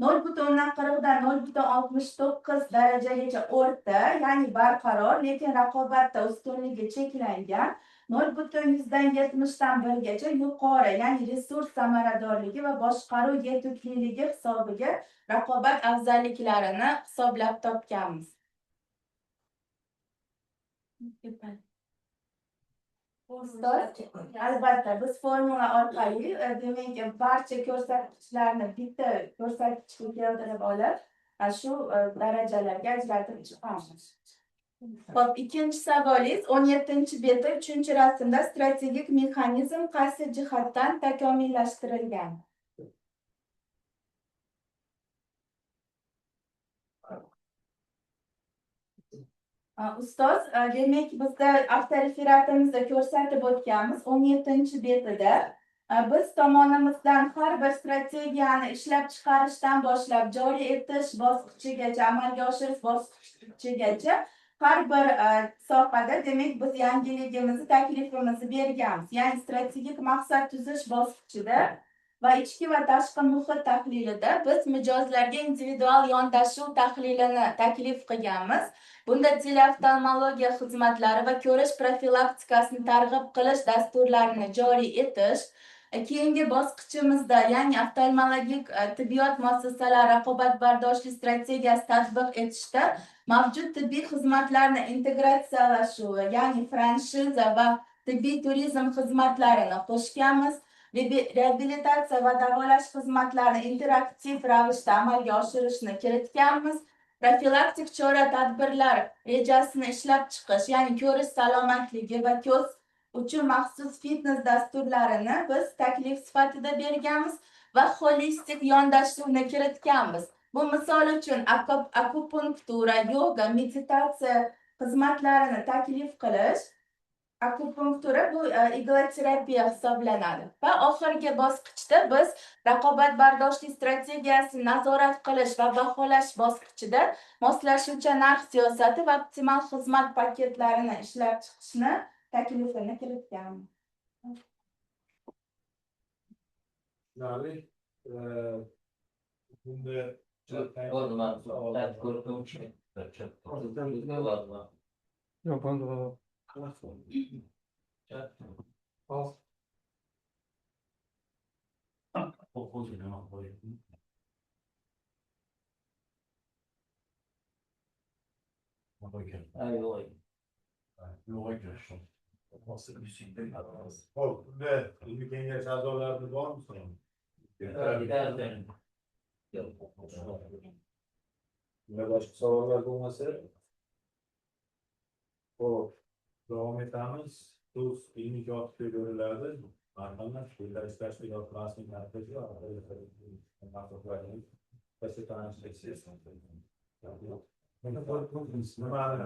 0,40dan 0,69 darajagacha o'rta, ya'ni barqaror, lekin raqobatda ustunligi cheklangan. 0,71dan 1gacha yuqori, ya'ni resurs samaradorligi va boshqaruv yetukliligi hisobiga raqobat afzalliklarini hisoblab topganmiz. Ustoz, albatta, biz formula orqali, demak, barcha ko'rsatkichlarni bitta ko'rsatkichga keltirib olib, shu darajalarga ajratib chiqamiz. Xo'p, ikkinchi savolingiz 17-betda 3-rasmda strategik mexanizm qaysi jihatdan takomillashtirilgan? Ustoz, demak, bizda avtoreferatimizda ko'rsatib o'tganmiz 17-betida. Biz tomonimizdan har bir strategiyani ishlab chiqarishdan boshlab joriy etish bosqichigacha, amalga oshirish bosqichigacha har bir sohada, demak, biz yangiligimizni, taklifimizni berganmiz. Ya'ni strategik maqsad tuzish bosqichida va ichki va tashqi muhit tahlilida biz mijozlarga individual yondashuv tahlilini taklif qilganmiz. Bunda teleoftalmologiya xizmatlari va ko'rish profilaktikasini targ'ib qilish dasturlarini joriy etish, keyingi bosqichimizda, ya'ni oftalmologik tibbiyot muassasalari raqobatbardoshlik strategiyasi tatbiq etishda mavjud tibbiy xizmatlarni integratsiyalashuvi, ya'ni franshiza va tibbiy turizm xizmatlarini qo'shganmiz. Reabilitatsiya va davolash xizmatlarini interaktiv ravishda amalga oshirishni kiritganmiz. Profilaktik chora-tadbirlar rejasini ishlab chiqish, ya'ni ko'rish salomatligi va ko'z uchun maxsus fitness dasturlarini biz taklif sifatida berganmiz va holistik yondashuvni kiritganmiz. Bu misol uchun akupunktura, yoga, meditatsiya xizmatlarini taklif qilish. Akupunktura bu igloterapiya hisoblanadi. Va oxirgi bosqichda biz raqobatbardoshlik strategiyasini nazorat qilish va baholash bosqichida moslashuvchan narx siyosati va optimal xizmat paketlarini ishlab chiqishni taklifini kiritganmiz. Tushunarli. Bunda Bo'ldi, man ko'rdim. Yo'q, bo'ldi, bo'ldi. Hop. Xo'p, bunda ilmiy kengash a'zolarida bormi so'ng? Bunda boshqa savollar bo'lmasa, xo'p, davom etamiz. So'z ilmiy kotibga beriladi. Marhamat, yetakchi tashkilot rasmiy markazi nimani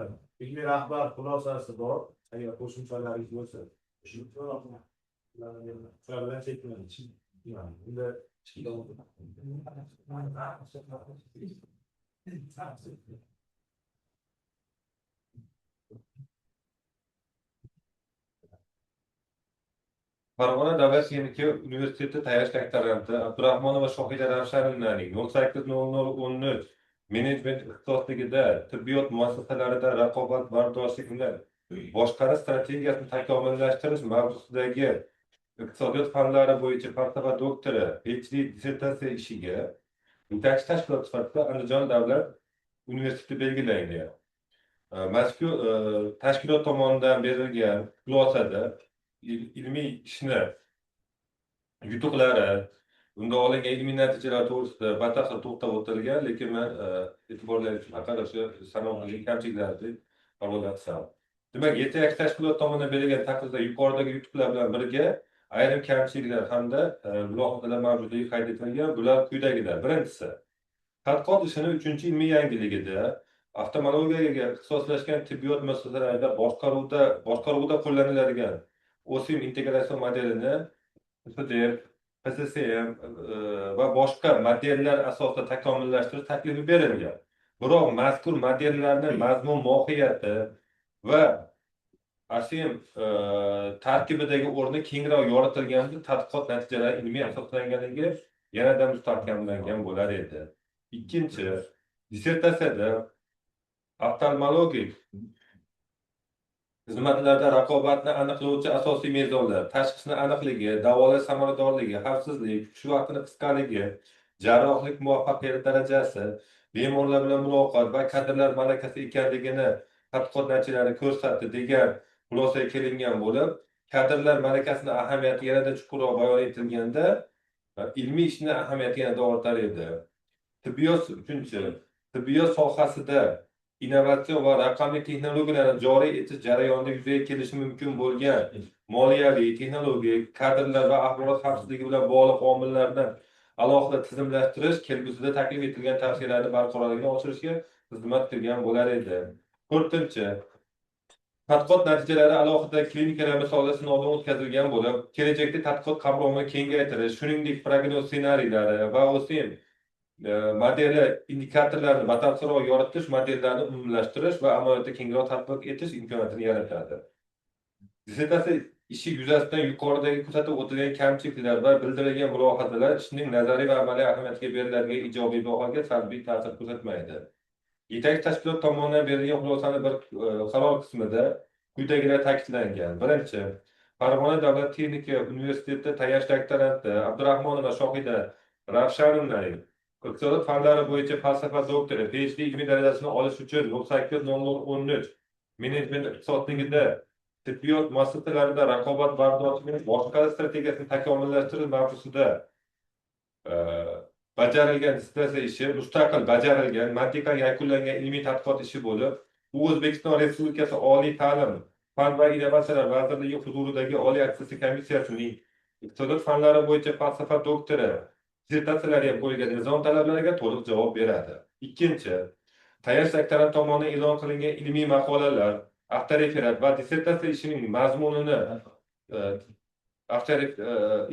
ilmiy rahbar xulosasi bor. Agar qo'shimchalaringiz bo'lsa, shular bilan cheklanadi. Bunda Farg'ona davlat texnika universiteti tayanch doktoranti Abdurahmonova Shohida Ravshanovnaning 08.0013 menejment ixtisosligida tibbiyot muassasalarida raqobatbardoshlikni boshqarish strategiyasini takomillashtirish mavzusidagi iqtisodiyot fanlari bo'yicha falsafa doktori PhD dissertatsiya ishiga yetakchi tashkilot sifatida Andijon davlat universiteti belgilangan. Mazkur tashkilot tomonidan berilgan xulosada ilmiy ishni yutuqlari, unda olingan ilmiy natijalar to'g'risida batafsil to'xtab o'tilgan, lekin man e'tiborlar uchun faqat o'sha sanoqli kamchiliklarni havola qilsam. Demak, yetakchi tashkilot tomonidan berilgan taqrizda yuqoridagi yutuqlar bilan birga ayrim kamchiliklar hamda mulohazalar mavjudligi qayd etilgan. Bular quyidagilar. Birinchisi, tadqiqot ishini uchinchi ilmiy yangiligida oftalmologiyaga ixtisoslashgan tibbiyot muassasalarida boshqaruvda qo'llaniladigan OSIM integratsion modelini FDR, PCCM va boshqa modellar asosida takomillashtirish taklifi berilgan. Biroq mazkur modellarning mazmun mohiyati va ASIM tarkibidagi o'rni kengroq yoritilganda tadqiqot natijalari ilmiy asoslanganligi yanada mustahkamlangan bo'lar edi. Ikkinchi, dissertatsiyada oftalmologik xizmatlarda raqobatni aniqlovchi asosiy mezonlar: tashxisni aniqligi, davolash samaradorligi, xavfsizlik, kutish vaqtini qisqaligi, jarrohlik muvaffaqiyati darajasi, bemorlar bilan muloqot va kadrlar malakasi ekanligini tadqiqot natijalari ko'rsatdi degan xulosaga kelingan bo'lib, kadrlar malakasini ahamiyati yanada chuqurroq bayon etilganda ilmiy ishni ahamiyati yanada ortar edi. Tibbiyot uchinchi, tibbiyot sohasida innovatsion va raqamli texnologiyalarni joriy etish jarayonida yuzaga kelishi mumkin bo'lgan moliyaviy, texnologik, kadrlar va axborot xavfsizligi bilan bog'liq omillarni alohida tizimlashtirish kelgusida taklif etilgan tavsiyalarni barqarorligini oshirishga xizmat qilgan bo'lar edi. To'rtinchi, tadqiqot natijalari alohida klinikalar misolida sinovdan o'tkazilgan bo'lib, kelajakda tadqiqot qamrovini kengaytirish, shuningdek, prognoz ssenariylari va OSIM modeli indikatorlarini batafsilroq yoritish, modellarni umumlashtirish va amaliyotda kengroq tatbiq etish imkoniyatini yaratadi. Dissertatsiya ishi yuzasidan yuqoridagi ko'rsatib o'tilgan kamchiliklar va bildirilgan mulohazalar ishning nazariy va amaliy ahamiyatiga beriladigan ijobiy bahoga salbiy ta'sir ko'rsatmaydi. Yetakchi tashkilot tomonidan berilgan xulosani bir qaror qismida quyidagilar ta'kidlangan. Birinchi, Farg'ona davlat texnika universiteti tayanch doktoranti Abdurahmonova Shohida Ravshanovnaning iqtisodiyot fanlari bo'yicha falsafa doktori, PhD ilmiy darajasini olish uchun 08.0013 menejment iqtisodligida tibbiyot muassasalarida raqobat bardoshligining boshqaruv strategiyasini takomillashtirish mavzusida bajarilgan dissertatsiya ishi mustaqil bajarilgan, mantiqan yakunlangan ilmiy tadqiqot ishi bo'lib, u O'zbekiston Respublikasi Oliy ta'lim, fan va innovatsiyalar vazirligi huzuridagi Oliy attestatsiya komissiyasining iqtisodiyot fanlari bo'yicha falsafa doktori dissertatsiyalariga qo'yilgan nizom talablariga to'liq javob beradi. Ikkinchi, tayanch doktorant tomonidan e'lon qilingan ilmiy maqolalar, avtoreferat va dissertatsiya ishining mazmunini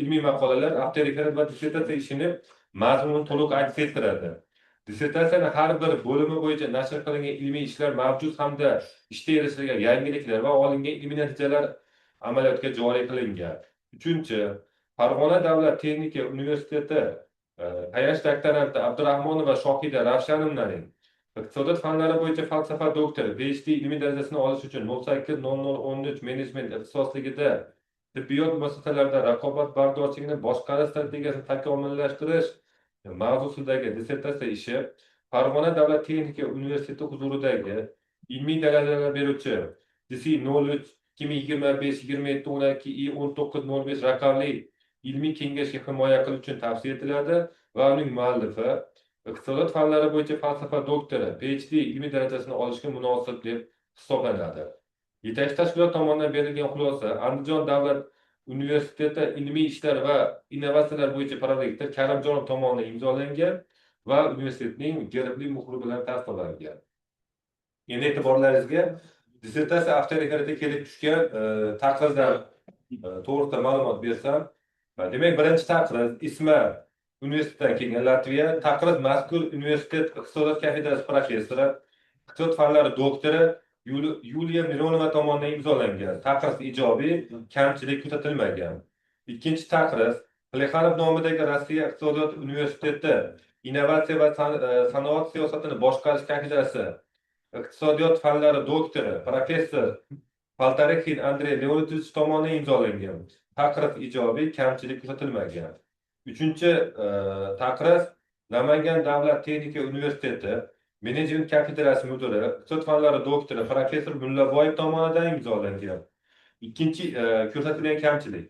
ilmiy maqolalar, avtoreferat va dissertatsiya ishini mazmunini to'liq aks ettiradi. Dissertatsiyani har bir bo'limi bo'yicha nashr qilingan ilmiy ishlar mavjud hamda ishda erishilgan yangiliklar va olingan ilmiy natijalar amaliyotga joriy qilingan. Uchinchi, Farg'ona davlat texnika universiteti tayanch doktoranti Abdurahmonova Shohida Ravshanovnaning iqtisodiyot fanlari bo'yicha falsafa doktori, PhD ilmiy darajasini olish uchun 08.0013 menejment ixtisosligida tibbiyot muassasalarida raqobat bardoshligini boshqarish strategiyasini takomillashtirish mavzusidagi dissertatsiya ishi Farg'ona davlat texnika universiteti huzuridagi ilmiy darajalar beruvchi DC 03 2025 27 12 I 19 05 raqamli ilmiy kengashga himoya qilish uchun tavsiya etiladi va uning muallifi iqtisodiyot fanlari bo'yicha falsafa doktori, PhD ilmiy darajasini olishga munosib deb hisoblanadi. Yetakchi tashkilot tomonidan berilgan xulosa Andijon davlat universiteti ilmiy ishlar va innovatsiyalar bo'yicha prorektor Karimjonov tomonidan imzolangan va universitetning gerbli muhri bilan tasdiqlangan. Endi e'tiborlaringizga dissertatsiya avtoreferati kelib tushgan taqrizlar to'g'risida ma'lumot bersam. Demak, birinchi taqriz ISMA universitetidan kelgan, Latviya. Taqriz mazkur universitet iqtisodiyot kafedrasi professori, iqtisod fanlari doktori Yuliya Mironova tomonidan imzolangan. Taqriz ijobiy, kamchilik kuzatilmagan. Ikkinchi taqriz Plexanov nomidagi Rossiya iqtisodiyot universiteti innovatsiya va sanoat siyosatini boshqarish kafedrasi iqtisodiyot fanlari doktori, professor Poltarixin Andrey Leonidovich tomonidan imzolangan. Taqriz ijobiy, kamchilik kuzatilmagan. Uchinchi taqriz Namangan davlat texnika universiteti menejment kafedrasi mudiri, iqtisod fanlari doktori, professor Mullaboyev tomonidan imzolangan. Ikkinchi ko'rsatilgan kamchilik.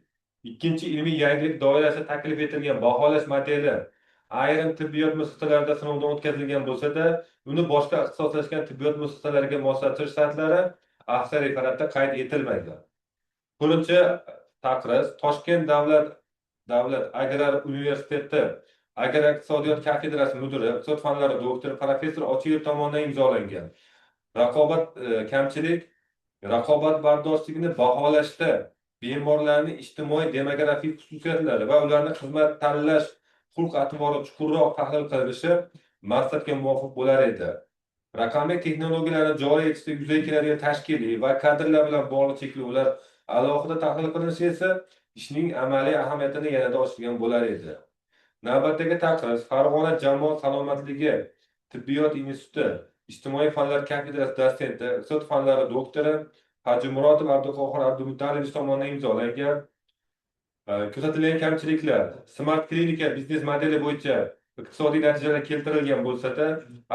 Ikkinchi ilmiy yangilik doirasida taklif etilgan baholash modeli ayrim tibbiyot muassasalarida sinovdan o'tkazilgan bo'lsa-da, uni boshqa ixtisoslashgan tibbiyot muassasalariga moslashtirish shartlari avtoreferatda qayd etilmagan. To'rtinchi taqriz Toshkent davlat agrar universiteti agrar iqtisodiyot kafedrasi mudiri, iqtisod fanlari doktori, professor Ochilov tomonidan imzolangan. Raqobat kamchilik raqobatbardoshligini baholashda bemorlarning ijtimoiy demografik xususiyatlari va ularni xizmat tanlash xulq-atvori chuqurroq tahlil qilinishi maqsadga muvofiq bo'lar edi. Raqamli texnologiyalarni joriy etishda yuzaga keladigan tashkiliy va kadrlar bilan bog'liq cheklovlar alohida tahlil qilinishi esa ishning amaliy ahamiyatini yanada oshirgan bo'lar edi. Navbatdagi taqriz Farg'ona jamoat salomatligi tibbiyot instituti ijtimoiy fanlar kafedrasi dotsenti, iqtisod fanlari doktori Hajimurotov Abduqohir Abdumutalovich tomonidan imzolangan. Ko'rsatilgan kamchiliklar Smart klinika biznes modeli bo'yicha iqtisodiy natijalar keltirilgan bo'lsa-da,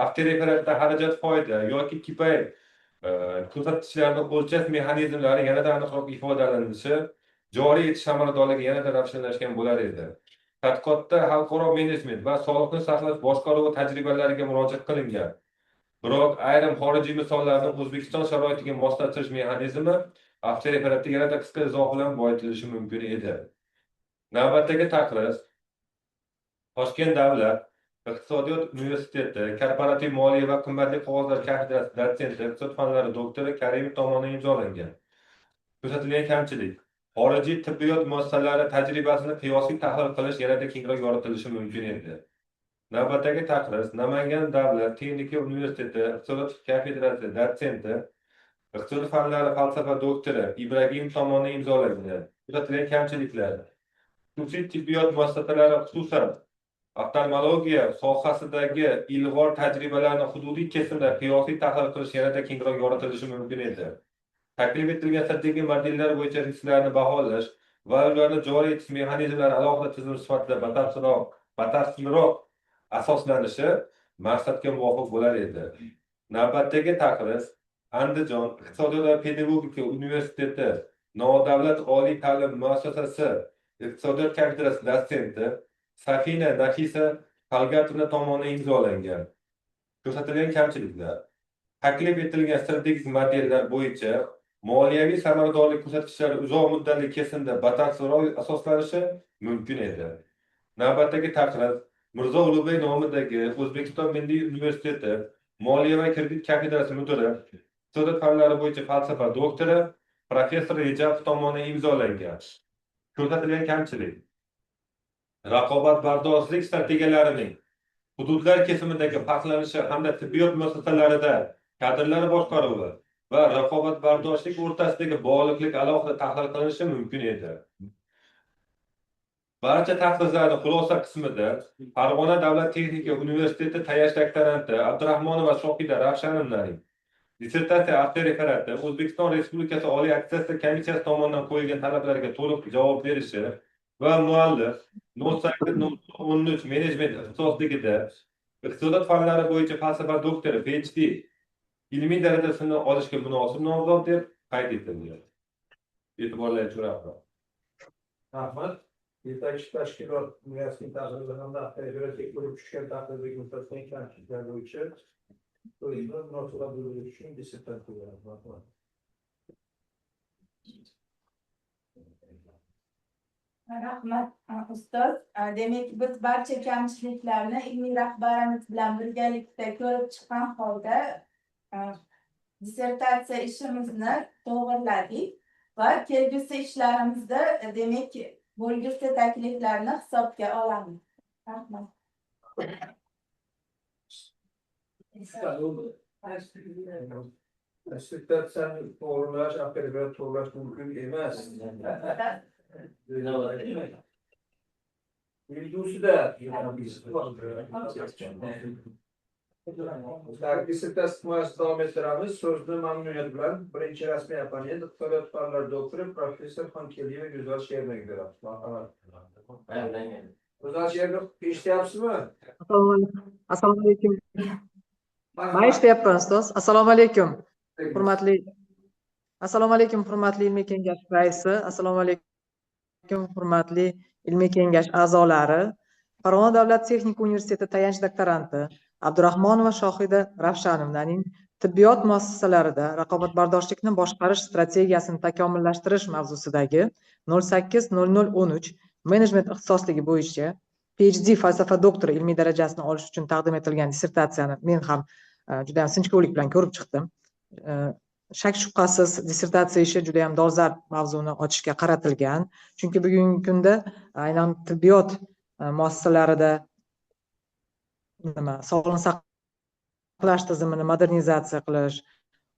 avtoreferatda xarajat foyda yoki KPI ko'rsatkichlarni o'lchash mexanizmlari yanada aniqroq ifodalanishi, joriy etish samaradorligi yanada ravshanlashgan bo'lar edi. Tadqiqotda xalqaro menejment va sog'liqni saqlash boshqaruvi tajribalariga murojaat qilingan. Biroq ayrim xorijiy misollarni O'zbekiston sharoitiga moslashtirish mexanizmi avtoreferatda yanada qisqa izoh bilan boyitilishi mumkin edi. Navbatdagi taqriz Toshkent davlat iqtisodiyot universiteti korporativ moliya va qimmatli qog'ozlar kafedrasi dotsenti, iqtisod fanlari doktori Karimov tomonidan imzolangan. Ko'rsatilgan kamchilik xorijiy tibbiyot muassasalari tajribasini qiyosiy tahlil qilish yanada kengroq yoritilishi mumkin edi. Navbatdagi taqriz Namangan davlat texnika universiteti iqtisodiyot kafedrasi dotsenti, iqtisod fanlari falsafa doktori Ibragim tomonidan imzolangan. Ko'rsatilgan kamchiliklar xususiy tibbiyot muassasalari, xususan oftalmologiya sohasidagi ilg'or tajribalarni hududiy kesimda qiyosiy tahlil qilish yanada kengroq yoritilishi mumkin edi. Taklif etilgan strategik modellar bo'yicha risklarni baholash va ularni joriy etish mexanizmlari alohida tizim sifatida batafsilroq asoslanishi maqsadga muvofiq bo'lar edi. Navbatdagi taqriz Andijon iqtisodiyot va pedagogika universiteti nodavlat oliy ta'lim muassasasi iqtisodiyot kafedrasi dotsenti Safina Nafisa Talgatovna tomonidan imzolangan. Ko'rsatilgan kamchiliklar taklif etilgan strategik modellar bo'yicha moliyaviy samaradorlik ko'rsatkichlari uzoq muddatli kesimda batafsilroq asoslanishi mumkin edi. Navbatdagi taqriz Mirzo Ulug'bek nomidagi O'zbekiston Milliy universiteti moliya va kredit kafedrasi mudiri, iqtisodiyot fanlari bo'yicha falsafa doktori, professor Rejabov tomonidan imzolangan. Ko'rsatilgan kamchilik raqobatbardoshlik strategiyalarining hududlar kesimidagi farqlanishi hamda tibbiyot muassasalarida kadrlar boshqaruvi va raqobatbardoshlik o'rtasidagi bog'liqlik alohida tahlil qilinishi mumkin edi. Barcha taqrizlarning xulosa qismida Farg'ona davlat texnika universiteti tayanch doktoranti Abdurahmonova Shohida Ravshanovnaning dissertatsiya avtoreferati O'zbekiston Respublikasi Oliy attestatsiya komissiyasi tomonidan qo'yilgan talablarga to'liq javob berishi va muallif 08.13 menejment ixtisosligida iqtisodiyot fanlari bo'yicha falsafa doktori PhD ilmiy darajasini olishga munosib nomzod deb qayd etilgan. E'tiborlaringiz uchun rahmat. Rahmat. Yetakchi tashkilot rasmiy taqrizi hamda avtoreferatga ko'rib tushgan taqrizga ko'rsatilgan kamchiliklar bo'yicha so'zni munosabat bildirish uchun dissertatsiya beradi. Rahmat. Rahmat ustoz. Demak, biz barcha kamchiliklarni ilmiy rahbarimiz bilan birgalikda ko'rib chiqqan holda dissertatsiya ishimizni to'g'irladik va kelgusi ishlarimizda demak bo'lgusi takliflarni hisobga olamiz. Rahmat. Dissertatsiyani to'g'rilash, avtoreferat to'g'rilash mumkin emas. Kelgusida dissertatsiya himoyasini davom ettiramiz. So'zni mamnuniyat bilan birinchi rasmiy opponent iqtisodiyot fanlari doktori professor Xonkeliyeva Go'zal Sherbek beramiz. Marhamat. Go'zal Sherbek, eshityapsizmi? Assalomu alaykum. Man eshityapman, ustoz. Assalomu alaykum. Hurmatli Assalomu alaykum, hurmatli ilmiy kengash raisi. Assalomu alaykum, hurmatli ilmiy kengash a'zolari. Farg'ona davlat texnika universiteti tayanch doktoranti Abdurahmonova Shohida Ravshanovnaning tibbiyot muassasalarida raqobatbardoshlikni boshqarish strategiyasini takomillashtirish mavzusidagi 080013 menejment ixtisosligi bo'yicha PhD falsafa doktori ilmiy darajasini olish uchun taqdim etilgan dissertatsiyani men ham juda ham sinchkovlik bilan ko'rib chiqdim. Shak shubhasiz, dissertatsiya ishi juda ham dolzarb mavzuni ochishga qaratilgan, chunki bugungi kunda aynan tibbiyot muassasalarida nima sog'liqni saqlash tizimini modernizatsiya qilish,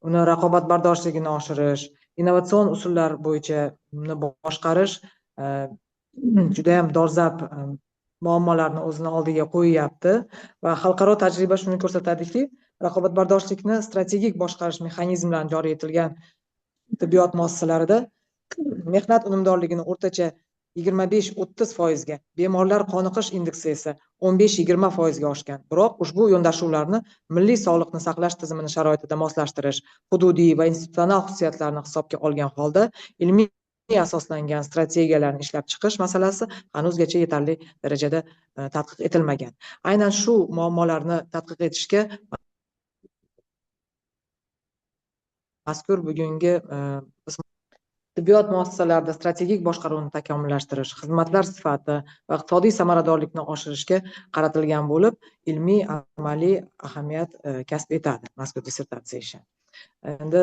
uni raqobatbardoshligini oshirish, innovatsion usullar bo'yicha uni boshqarish juda ham dolzarb muammolarni o'zini oldiga qo'yyapti va xalqaro tajriba shuni ko'rsatadiki, raqobatbardoshlikni strategik boshqarish mexanizmlarini joriy etilgan tibbiyot muassasalarida mehnat unumdorligini o'rtacha 25-30%ga, bemorlar qoniqish indeksi esa 15-20%ga oshgan. Biroq ushbu yondashuvlarni milliy sog'liqni saqlash tizimini sharoitida moslashtirish, hududiy va institutsional xususiyatlarni hisobga olgan holda ilmiy asoslangan strategiyalarni ishlab chiqish masalasi hanuzgacha yetarli darajada tadqiq etilmagan. Aynan shu muammolarni tadqiq etishga mazkur bugungi tibbiyot muassasalarida strategik boshqaruvni takomillashtirish, xizmatlar sifati va iqtisodiy samaradorlikni oshirishga qaratilgan bo'lib, ilmiy amaliy ahamiyat kasb etadi mazkur dissertatsiya ishi. Endi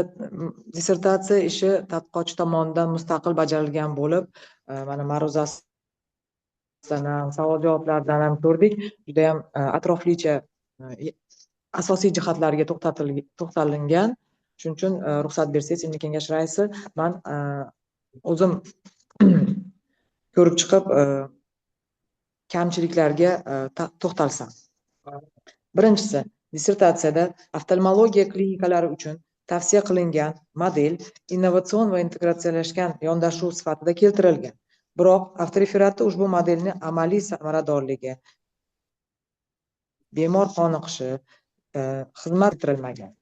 dissertatsiya ishi tadqiqotchi tomonidan mustaqil bajarilgan bo'lib, mana ma'ruzasidan ham, savol javoblardan ham ko'rdik, juda ham atroflicha asosiy jihatlarga to'xtalingan. Shuning uchun ruxsat bersangiz, ilmiy kengash raisi, man o'zim ko'rib chiqib kamchiliklarga to'xtalsam. Birinchisi, dissertatsiyada oftalmologiya klinikalari uchun tavsiya qilingan model innovatsion va integratsiyalashgan yondashuv sifatida keltirilgan. Biroq avtoreferatda ushbu modelning amaliy samaradorligi, bemor qoniqishi xizmat etirilmagan.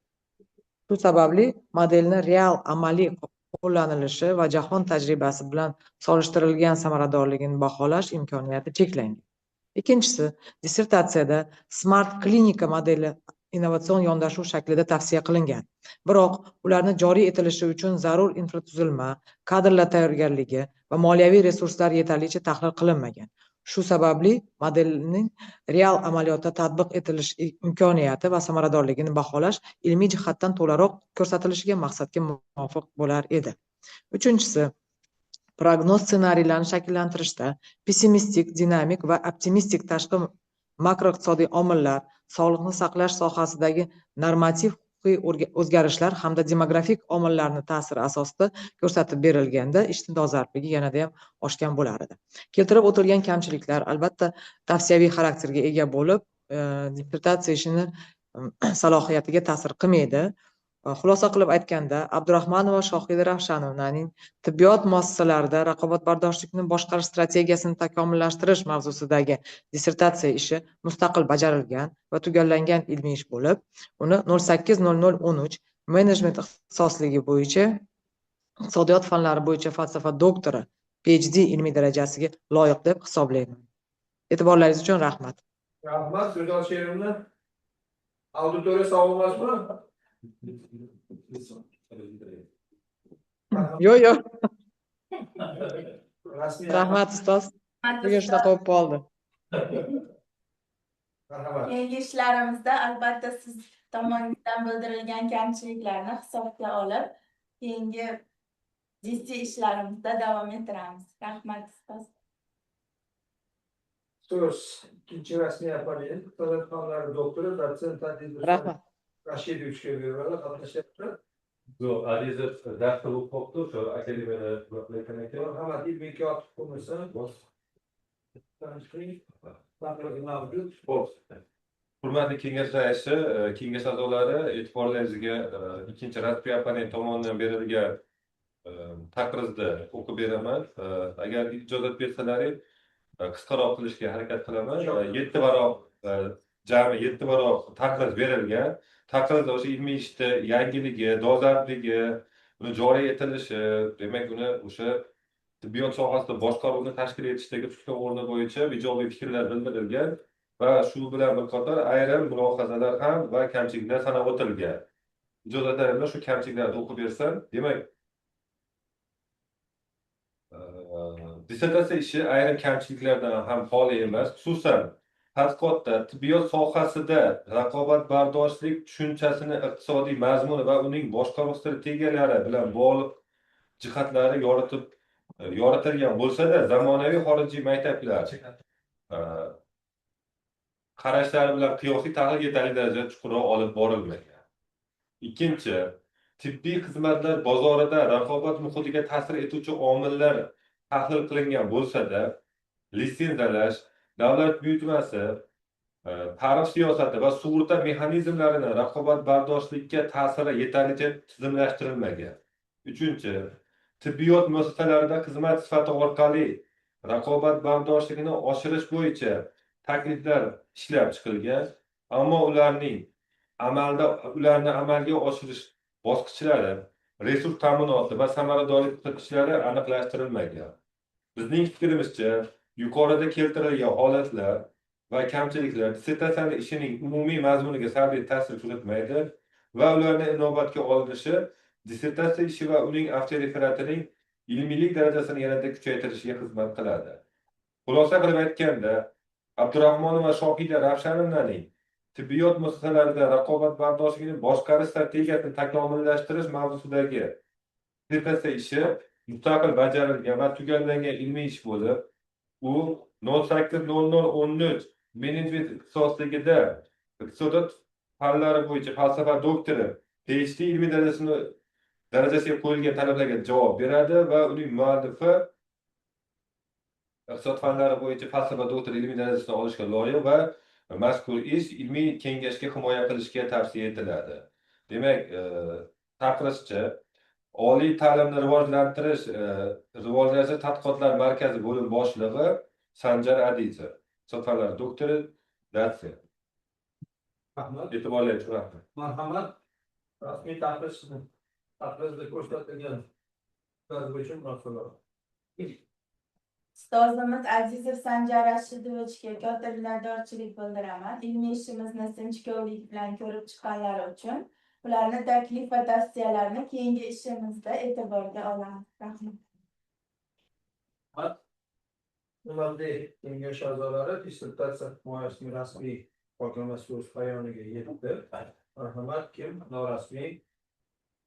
Shu sababli modelni real amaliy qo'llanilishi va jahon tajribasi bilan solishtirilgan samaradorligini baholash imkoniyati cheklangan. Ikkinchisi, dissertatsiyada smart klinika modeli innovatsion yondashuv shaklida tavsiya qilingan. Biroq ularni joriy etilishi uchun zarur infratuzilma, kadrlar tayyorgarligi va moliyaviy resurslar yetarlicha tahlil qilinmagan. Shu sababli modelning real amaliyotda tatbiq etilish imkoniyati va samaradorligini baholash ilmiy jihatdan to'laroq ko'rsatilishiga maqsadga muvofiq bo'lar edi. Uchinchisi, prognoz ssenariylarini shakllantirishda pessimistik, dinamik va optimistik tashqi makroiqtisodiy omillar, sog'liqni saqlash sohasidagi normativ huquqiy o'zgarishlar hamda demografik omillarni ta'siri asosida ko'rsatib berilganda ishning dolzarbligi yanada ham oshgan bo'lar edi. Keltirib o'tilgan kamchiliklar albatta tavsiyaviy xarakterga ega bo'lib, dissertatsiya ishini salohiyatiga ta'sir qilmaydi. Xulosa qilib aytganda, Abdurahmonova Shohida Ravshanovnaning tibbiyot muassasalarida raqobatbardoshlikni boshqarish strategiyasini takomillashtirish mavzusidagi dissertatsiya ishi mustaqil bajarilgan va tugallangan ilmiy ish bo'lib, uni 080013 menejment ixtisosligi bo'yicha iqtisodiyot fanlari bo'yicha falsafa doktori PhD ilmiy darajasiga loyiq deb hisoblayman. E'tiborlaringiz uchun rahmat. Rahmat, Go'zal Sherimni. Auditoriya savol emasmi? Yo'q, yo'q. Rahmat ustoz. Bugun shunaqa bo'lib qoldi. Keyingi ishlarimizda albatta siz tomoningizdan bildirilgan kamchiliklarni hisobga olib, keyingi jiddiy ishlarimizda davom ettiramiz. Rahmat ustoz. So'z ikkinchi rasmiy opponent, iqtisodiyot fanlari doktori, dotsent Aziz Rahmat. Rashidovichga beriladi, qatnashyapti. Yo'q, Azizov darsda bo'lib qolibdi, o'sha akademiyada qilayotgan ekan. Marhamat, ilmiy kotib bo'lmasa. Tanishtiring. Mavjud. Xo'p. Hurmatli kengash raisi, kengash a'zolari, e'tiborlaringizga ikkinchi rasmiy opponent tomonidan berilgan taqrizni o'qib beraman. Agar ijozat bersalaring, qisqaroq qilishga harakat qilaman. 7 varoq. Jami 7 varoq taqriz berilgan. Taqrizda o'sha ilmiy ishni yangiligi, dolzarbligi, uni joriy etilishi, demak, uni o'sha tibbiyot sohasida boshqaruvni tashkil etishdagi tutgan o'rni bo'yicha ijobiy fikrlar bildirilgan va shu bilan bir qator ayrim mulohazalar ham va kamchiliklar sanab o'tilgan. Ijozatlaring bilan shu kamchiliklarni o'qib bersam, demak, dissertatsiya ishi ayrim kamchiliklardan ham xoli emas. Xususan, tadqiqotda tibbiyot sohasida raqobatbardoshlik tushunchasini iqtisodiy mazmuni va uning boshqaruv strategiyalari bilan bog'liq jihatlari yoritilgan bo'lsa-da, zamonaviy xorijiy maktablar qarashlari bilan qiyosiy tahlil yetarli darajada chuqurroq olib borilmagan. Ikkinchi, tibbiy xizmatlar bozorida raqobat muhitiga ta'sir etuvchi omillar tahlil qilingan bo'lsa-da, litsenziyalash, davlat buyurtmasi, tarif siyosati va sug'urta mexanizmlarini raqobatbardoshlikka ta'siri yetarlicha tizimlashtirilmagan. Uchinchi, tibbiyot muassasalarida xizmat sifati orqali raqobatbardoshlikni oshirish bo'yicha takliflar ishlab chiqilgan, ammo ularni amalga oshirish bosqichlari, resurs ta'minoti va samaradorlik ko'rsatkichlari aniqlashtirilmagan. Bizning fikrimizcha, yuqorida keltirilgan holatlar va kamchiliklar dissertatsiyani ishining umumiy mazmuniga salbiy ta'sir ko'rsatmaydi va ularni inobatga olinishi dissertatsiya ishi va uning avtoreferatining ilmiylik darajasini yanada kuchaytirishiga xizmat qiladi. Xulosa qilib aytganda, Abdurahmonova Shohida Ravshanovnaning tibbiyot muassasalarida raqobatbardoshlikni boshqarish strategiyasini takomillashtirish mavzusidagi dissertatsiya ishi mustaqil bajarilgan va tugallangan ilmiy ish bo'lib, u 08.00.13 menejment ixtisosligida iqtisodiyot fanlari bo'yicha falsafa doktori PhD ilmiy darajasiga qo'yilgan talablarga javob beradi va uning muallifi iqtisod fanlari bo'yicha falsafa doktori ilmiy darajasini olishga loyiq va mazkur ish ilmiy kengashga himoya qilishga tavsiya etiladi. Demak, taqrizchi Oliy ta'limni rivojlantirish tadqiqotlar markazi bo'lim boshlig'i Sanjar Adizov, iqtisod fanlari doktori, dotsent. Rahmat. E'tiborli uchun rahmat. Marhamat. Rasmiy taqrizda ko'rsatilgan bo'yicha munosabat. Ustozimiz Azizov Sanjar Rashidovichga katta minnatdorchilik bildiraman. Ilmiy ishimizni sinchkovlik bilan ko'rib chiqqanlari uchun ularni taklif va tavsiyalarini keyingi ishimizda e'tiborga olamiz. Rahmat. Hurmatli kengash a'zolari, dissertatsiya himoyasining rasmiy muhokamasi o'z poyoniga yetdi. Marhamat, kim norasmiy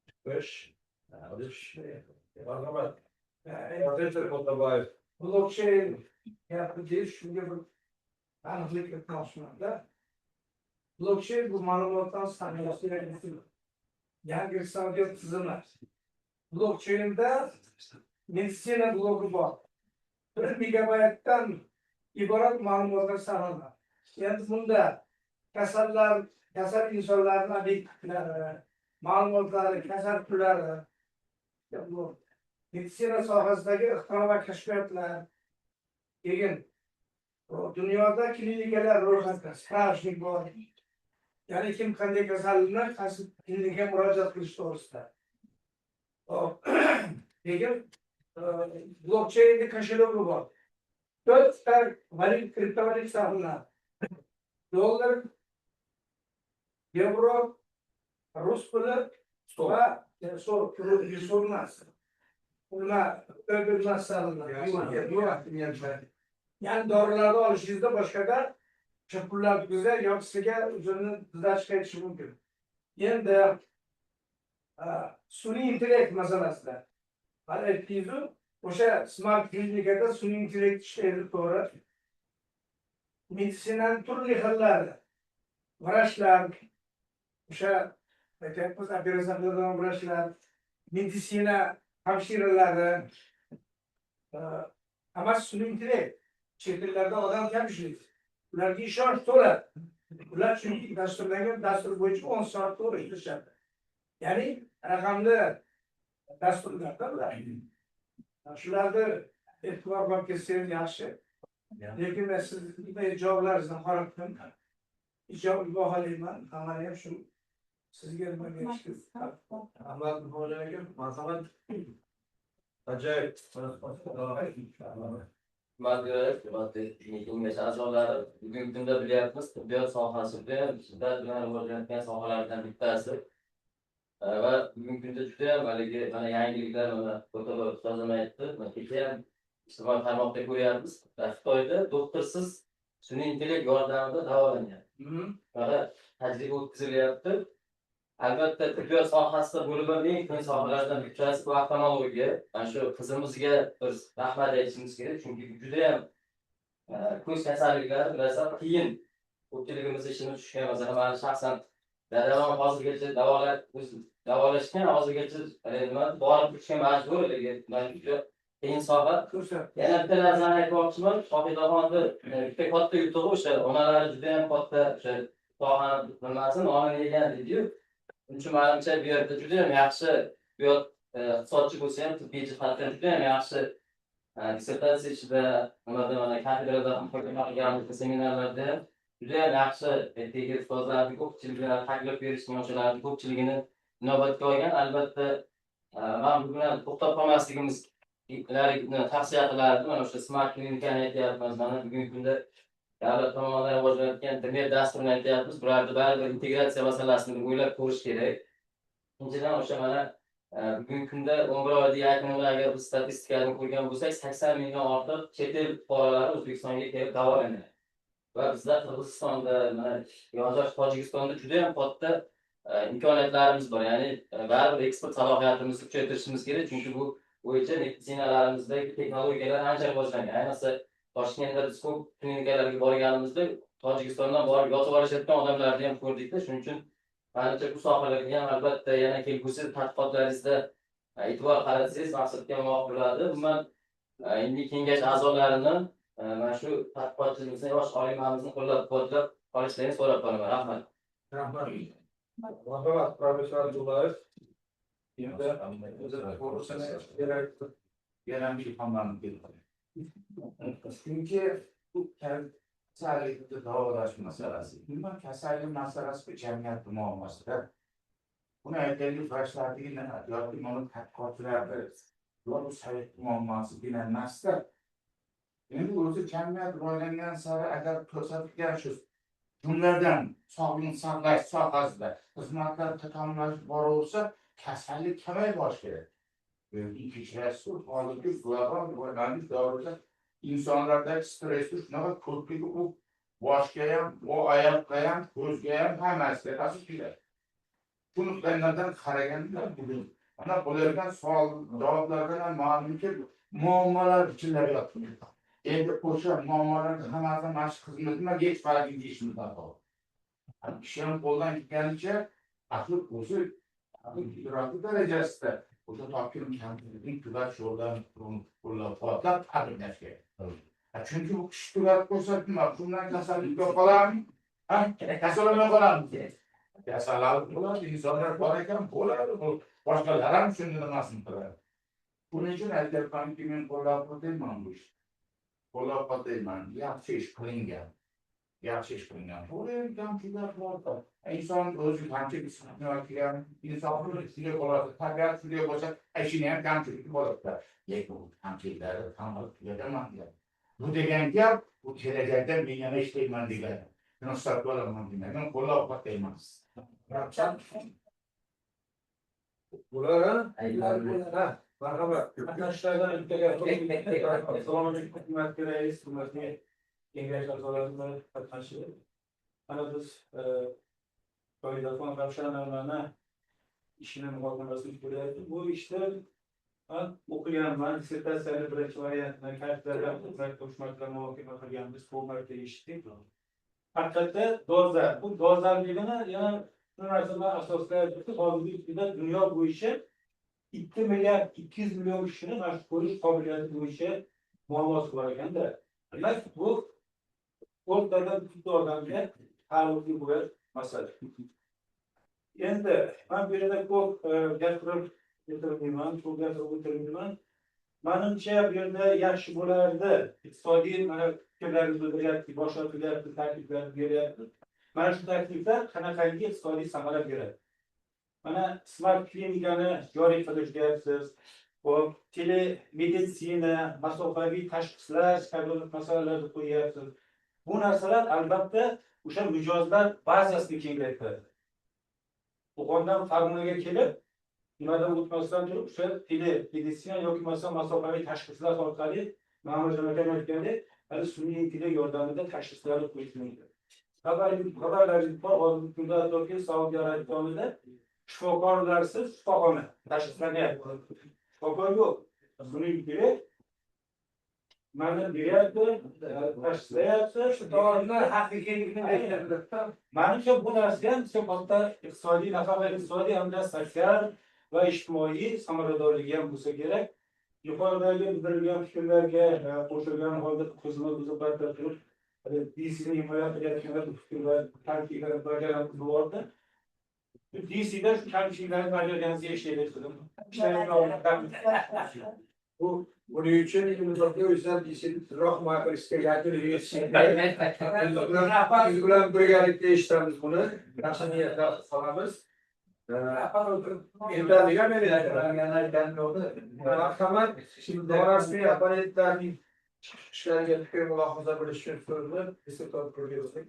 chiqish qilish? Marhamat. Professor Xotabayev. Blockchain gapni deyish, shunga bir aniqlik kiritmoqchimanda. Blockchain bu ma'lumotdan saqlash yangi iqtisodiyot tizimi. Blockchainda meditsina bloki bor. 1 megabaytdan iborat ma'lumotlar saqlanadi. Endi bunda kasallar, kasal insonlarning obyektlari, ma'lumotlari, kasal pullari, bu meditsina sohasidagi ixtiro va kashfiyotlar, keyin dunyoda klinikalar ro'yxati, справочник bor. Ya'ni kim qanday kasallikni qaysi klinikaga murojaat qilish to'g'risida. Hop. Keyin blokchainda кошелёк i bor. To'rtta valyuta, kriptovalyuta saqlanadi. Dollar, yevro, rus puli va so'm emas. Nima, emas saqlanadi. Ya'ni dorilarni olishingizda boshqada o'sha pullar tugasa yoki sizga o'zini сдачка aytishi mumkin. Endi sun'iy intellekt masalasida hali aytdingizu, o'sha smart klinikada sun'iy intellekt ishlaydi, to'g'ri. Meditsinani turli xillari, vrachlar, o'sha aytyapmiz, operatsiya qiladigan vrachlar, meditsina hamshiralari, hammasi sun'iy intellekt. Chet ellarda odam kam ishlaydi. Ularga ishonch to'la. Ular chunki dasturlangan dastur bo'yicha 10 soat to'g'ri ishlashadi. Ya'ni raqamli dasturlarda ular. Shularni e'tibor qilib ketsangiz yaxshi. Lekin men sizni javoblaringizdan qarab turdim. Ijobiy baholayman. Hammani ham shu sizga nima berishdi. Rahmat, Muhojir aka. Marhamat. Ajoyib. Hurmatli ilmiy kengash a'zolari, bugungi kunda bilyapmiz, tibbiyot sohasi judayam shiddat bilan rivojlanayotgan sohalardan bittasi. Va bugungi kunda judayam haligi mana yangiliklar, mana Ko'toba ustozim aytdi, mana kecha ham ijtimoiy tarmoqda ko'ryapmiz. Xitoyda doktorsiz sun'iy intellekt yordamida davolanyapti. Mana tajriba o'tkazilyapti. Albatta, tibbiyot sohasida bo'lib eng qiyin sohalardan bittasi bu oftalmologiya. Mana shu qizimizga bir rahmat aytishimiz kerak, chunki judayam ko'z kasalliklari, bilasan, qiyin. Ko'pchiligimiz ishini tushgan, masalan, mani shaxsan dadam ham hozirgacha davolashgan, hozirgacha nima borib turishga majbur, lekin mana juda qiyin soha. Yana bitta narsani aytmoqchiman, Shohidaxonni bitta katta yutug'i o'sha onalari judayam katta o'sha sohani nimasi nonini yegan deydiyu. Shuning uchun manimcha bu yerda judayam yaxshi tibbiyot iqtisodchi bo'lsa ham tibbiy jihatdan judayam yaxshi dissertatsiya ichida nimada mana kafedrada muhokama qilganmiz, seminarlarda ham judayam yaxshi ertaga ustozlarni ko'pchiligini taklif berishgan, o'shalarni ko'pchiligini inobatga olgan. Albatta, man bu bilan to'xtab qolmasligimiz tavsiya qilardim. Mana o'sha smart klinikani aytyapmiz, mana bugungi kunda davlat tomonidan rivojlanayotgan DMED dasturini aytyapmiz. Bularni baribir integratsiya masalasini o'ylab ko'rish kerak. Ikkinchidan, o'sha mana bugungi kunda 11 oyda yakunida agar biz statistikani ko'rgan bo'lsak, 80 mingdan ortiq chet el fuqarolari O'zbekistonga kelib davolanyapti. Va bizda Qirg'izistonda, mana yondosh Tojikistonda juda ham katta imkoniyatlarimiz bor. Ya'ni baribir eksport salohiyatimizni kuchaytirishimiz kerak, chunki bu bo'yicha meditsinalarimizdagi texnologiyalar ancha rivojlangan. Ayniqsa Toshkentda biz ko'p klinikalarga borganimizda Tojikistondan borib yotib olishayotgan odamlarni ham ko'rdikda. Shuning uchun manimcha bu sohalarga ham albatta yana kelgusi tadqiqotlaringizda e'tibor qaratsangiz maqsadga muvofiq bo'ladi. Umuman ilmiy kengash a'zolarini mana shu tadqiqotchimizni, yosh olimamizni qo'llab-quvvatlab qolishlarini so'rab qolaman. Rahmat. Rahmat. Marhamat, professor Abdullayev. Endi Yana bir ilhomlanib ketdi. Chunki bu kasallikni davolash masalasi, umuman kasallik masalasi bu jamiyat muammosida. Buni aytaylik, vrachlardigina yoki mana tadqiqotchilarni yo bu sovet muammosigina emasda. Endi o'zi jamiyat rivojlangan sari agar ko'rsatilgan shu jumladan sog'liqni saqlash sohasida xizmatlar takomillashib boraversa, kasallik kamayib borishi kerak. Lekin kechirasiz, hozirgi global rivojlanish davrida insonlardagi stressni shunaqa ko'pligi u boshga ham, u oyoqqa ham, ko'zga ham hammasiga ta'sir qiladi. Shu nuqtai nazardan qaraganda bugun mana bo'layotgan savol javoblardan ham ma'lumki, muammolar ichida yotibdi. Endi o'sha muammolarni hammasini mana shu xizmat nimaga yetishmagan deyishimiz to'g'ri. Kishi ham qo'ldan kelganicha aql o'zi aql idroki darajasida o'sha topgan kamchilikni tugatish yo'llarini qo'llab-quvvatlab ta'minlash kerak. Chunki bu kishi tugatib qo'ysa, nima, shundan kasallikka qolarmi? Ha, kasal bo'lmay qolarmi? Kasal bo'ladi, insonlar bor ekan, bo'ladi. Boshqalar ham shuni nimasini qiladi. Buning uchun aytyapmanki, men qo'llab-quvvatlayman bu ishni. Qo'llab-quvvatlayman. Yaxshi ish qilingan. Yaxshi ish qilingan. To'g'ri, kamchiliklar bor. Inson o'zi kamchilik qilgan, inson shunday bo'ladi, tabiat shunday bo'lsa, ishini ham kamchiligi bo'ladi. Lekin u kamchiliklarni tan olib tugataman deyapti. Bu degan gap, bu kelajakda men yana ishlayman degani. Buni hisobga olaman degan. Men qo'llab-quvvatlayman. Bular ha? Marhamat. Qatnashchilardan bitta gap. Assalomu alaykum, hurmatli rais, hurmatli kengash a'zolari, qatnashchilar. Mana biz Shohidaxon Ravshanovnani ishini muhokamasini ko'ryapmiz. Bu ishda man o'qiganman, dissertatsiyani birinchi variantini kafedrada uch marta muhokama qilganmiz, ko'p marta eshitdik. Haqiqatda dolzarb. Bu dolzarbligini yana shu narsa bilan asoslayapmiz. Hozirgi kunda dunyo bo'yicha 2 milliard 200 million kishini mana shu ko'rish qobiliyati bo'yicha muammosi bor ekanda. Demak, bu o'rtadan bitta odamga taalluqli bo'lgan masala. Endi man bu yerda ko'p gapirib o'tirmayman, ko'p gapirib o'tirmayman. Manimcha bu yerda yaxshi bo'lardi. Iqtisodiy mana fikrlarni bildiryapti, boshqa takliflarni beryapti. Mana shu takliflar qanaqangi iqtisodiy samara beradi? Mana smart klinikani joriy qilish deyapsiz. Hop, telemeditsina, masofaviy tashxislash kabi masalalarni qo'yyapsiz. Bu narsalar albatta o'sha mijozlar bazasini kengaytiradi. Qo'qondan Farg'onaga kelib, nimadan o'tmasdan turib o'sha telemeditsina yoki bo'lmasa masofaviy tashxislar orqali Ma'murjon akam aytgandek, hali sun'iy intellekt yordamida tashxislarni qo'yish mumkin. Xabarlaringiz bor, hozirgi kunda hattoki Saudiya Arabistonida shifokorlarsiz shifoxona tashxislanyapti. Shifokor yo'q. Sun'iy intellekt mana beryapti, tashxislayapti. Shu dorilar haqiqiyligini tekshiradi. Manimcha bu narsa ham juda katta iqtisodiy, nafaqat iqtisodiy, hamda sotsial va ijtimoiy samaradorligi ham bo'lsa kerak. Yuqoridagi bildirilgan fikrlarga qo'shilgan holda xizmat o'zi turib, DC'ni himoya qilayotganlar bu fikrlar kamchiliklarni bajaramiz bordi. DC'da shu kamchiliklarni bajarganingizga ishlaylik qizim. Bu buning uchun ilmizga o'zdan DC'ni tezroq himoya qilishga biz bilan birgalikda eshitamiz buni. Yaxshi niyatda qolamiz. Marhamat, norasmiy opponentlarning chiqishlariga fikr mulohaza bilish uchun so'zni dissertant bersak.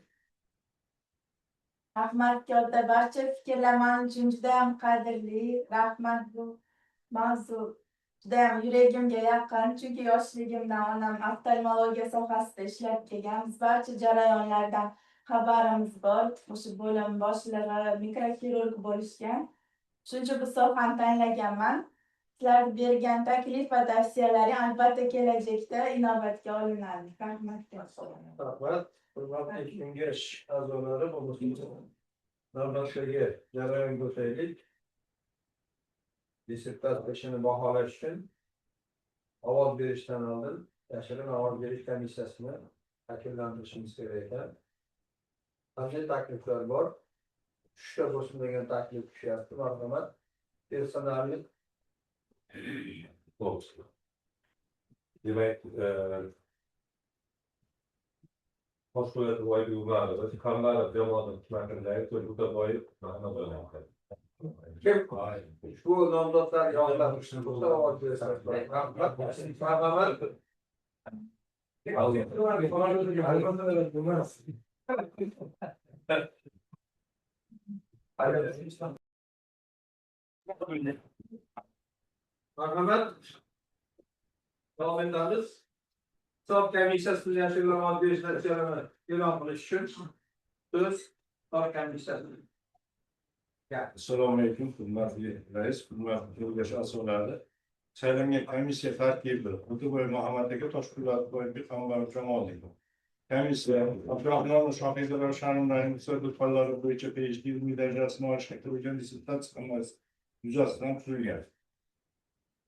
Rahmat katta, barcha fikrlar men uchun juda ham qadrli. Rahmat, bu mavzu juda ham yuragimga yaqin, chunki yoshligimdan onam oftalmologiya sohasida ishlab kelgan. Biz barcha jarayonlardan xabarimiz bor. O'sha bo'lim boshlig'i mikroxirurg bo'lishgan. Shuning uchun bu sohani tanlaganman. Sizlar bergan taklif va tavsiyalaring albatta kelajakda inobatga olinadi. Rahmat. Rahmat. Hurmatli kengash a'zolari, navbatdagi jarayonga o'taylik. Dissertatsiya ishini baholash uchun ovoz berishdan oldin yashirin ovoz berish komissiyasini shakllantirishimiz kerak ekan. Qanday takliflar bor? 3ta bo'lsin degan taklif tushyapti. Marhamat. Personallik. Demak, Toshpo'lat Umarova, Qambarov jamoat markazidagi To'rxo'jaboyev Muhammad. Kim ushbu nomzodlar yoqlab ovoz bersa, rahmat. Marhamat. Marhamat. Davom etamiz. Hisob komissiyasini yashirin ovoz berish natijalarini e'lon qilish uchun so'z hisob komissiyasi. Assalomu alaykum, hurmatli rais, hurmatli kengash a'zolari. Saylangan komissiya tarkibi: O'tiboy Muhammad aka, Toshpo'latboy Qambarov Jamoliddin. Komissiya Abdurahmonov Shohida Ravshanovnaning iqtisodiyot fanlari bo'yicha PhD ilmiy darajasini olishga qo'yilgan dissertatsiya himoyasi yuzasidan tuzilgan.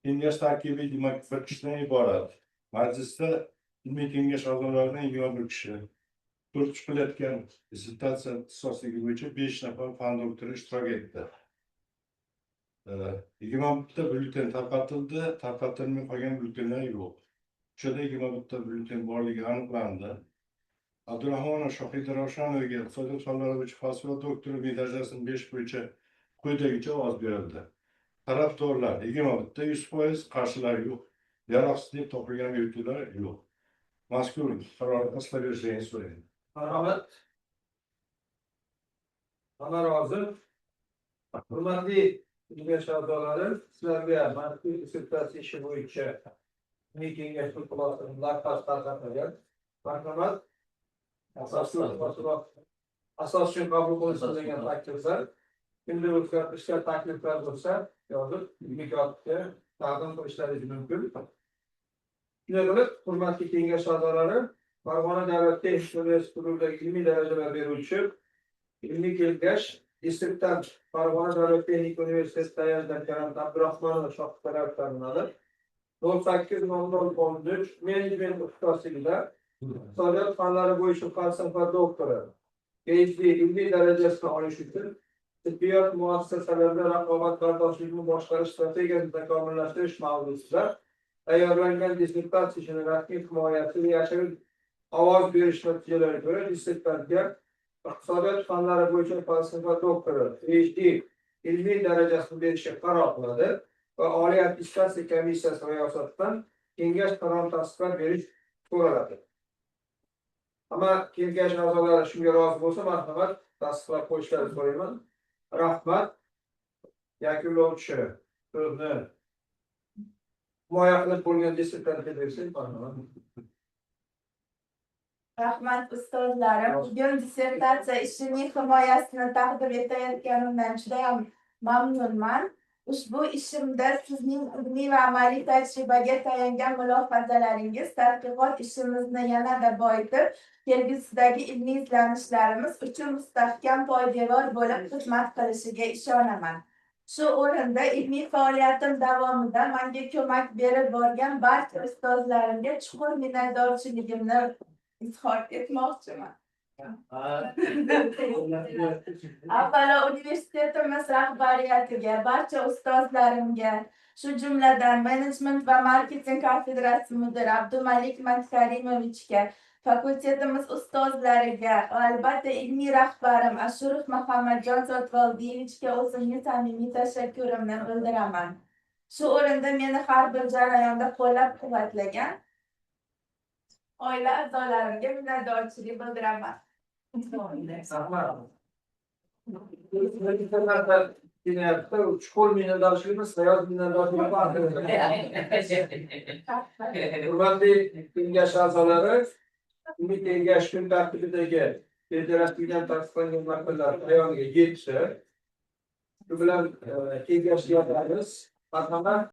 Kengash tarkibi 21 kishidan iborat. Majlisda ilmiy kengash a'zolaridan 21 kishi, ko'rib chiqilayotgan dissertatsiya ixtisosligi bo'yicha 5 nafar fan doktori ishtirok etdi. 21 ta byulleten tarqatildi, tarqatilmay qolgan byulletenlar yo'q. O'shada 21 ta byulleten borligi aniqlandi. Abdurahmonov Shohida Ravshanovaga iqtisodiyot fanlari bo'yicha falsafa doktori ilmiy darajasini berish bo'yicha quyidagicha ovoz berildi. Tarafdorlar 21 ta 100%, qarshilar yo'q, yaroqsiz deb topilgan byulletenlar yo'q. Mazkur qarorni tasdiqlab berishingizni so'rayman. Marhamat. Hamma rozi. Hurmatli kengash a'zolari, sizlarga mazkur dissertatsiya ishi bo'yicha ilmiy kengash xulosalari lavhasi tarqatilgan. Marhamat. Asos uchun qabul qilishsin degan takliflar, kimdir o'zgartirishlar, takliflar bo'lsa, yozib ilmiy kotibga taqdim qilishlaringiz mumkin. Shunday qilib, hurmatli kengash a'zolari, Farg'ona davlat texnik universiteti hududidagi ilmiy darajalar beruvchi ilmiy kengash dissertant Farg'ona davlat texnik universiteti tayanch doktorant Abdurahmonova Shohida Ravshanovnani 08.0013 menejment ixtisosligida iqtisodiyot fanlari bo'yicha falsafa doktori PhD ilmiy darajasini olish uchun tibbiyot muassasalarida raqobatbardoshlikni boshqarish strategiyasini takomillashtirish mavzusida tayyorlangan dissertatsiya ishini rasmiy himoyasi va yashirin ovoz berish natijalariga ko'ra dissertantga Iqtisodiyot fanlari bo'yicha falsafa doktori PhD ilmiy darajasini berishga qaror qiladi va Oliy attestatsiya komissiyasi riyosatidan kengash qarorini tasdiqlab berish so'raladi. Hamma kengash a'zolari shunga rozi bo'lsa, marhamat, tasdiqlab qo'yishlarini so'rayman. Rahmat. Yakunlovchi so'zni himoya qilib bo'lgan dissertantga bersak, marhamat. Rahmat, ustozlarim. Bugun dissertatsiya ishining himoyasini taqdim etayotganimdan judayam mamnunman. Ushbu ishimda sizning ilmiy va amaliy tajribaga tayangan mulohazalaringiz tadqiqot ishimizni yanada boyitib, kelgusidagi ilmiy izlanishlarimiz uchun mustahkam poydevor bo'lib xizmat qilishiga ishonaman. Shu o'rinda ilmiy faoliyatim davomida menga ko'mak berib borgan barcha ustozlarimga chuqur minnatdorchiligimni izhor etmoqchiman. Avvalo universitetimiz rahbariyatiga, barcha ustozlarimga, shu jumladan menejment va marketing kafedrasi mudiri Abdumalik Matkarimovichga, fakultetimiz ustozlariga va albatta ilmiy rahbarim Ashurov Muhammadjon Sotvoldiyevichga o'zimning samimiy tashakkurimni bildiraman. Shu o'rinda meni har bir jarayonda qo'llab-quvvatlagan oila a'zolarimga minnatdorchilik bildiraman. Rahmat. Kelyapti, chuqur minnatdorchiligimiz, sayoz minnatdorchilik. Hurmatli kengash a'zolari, ilmiy kengash kun tartibidagi rejalashtirilgan, tasdiqlangan masalalar poyoniga yetdi. Shu bilan kengashni yopamiz. Marhamat.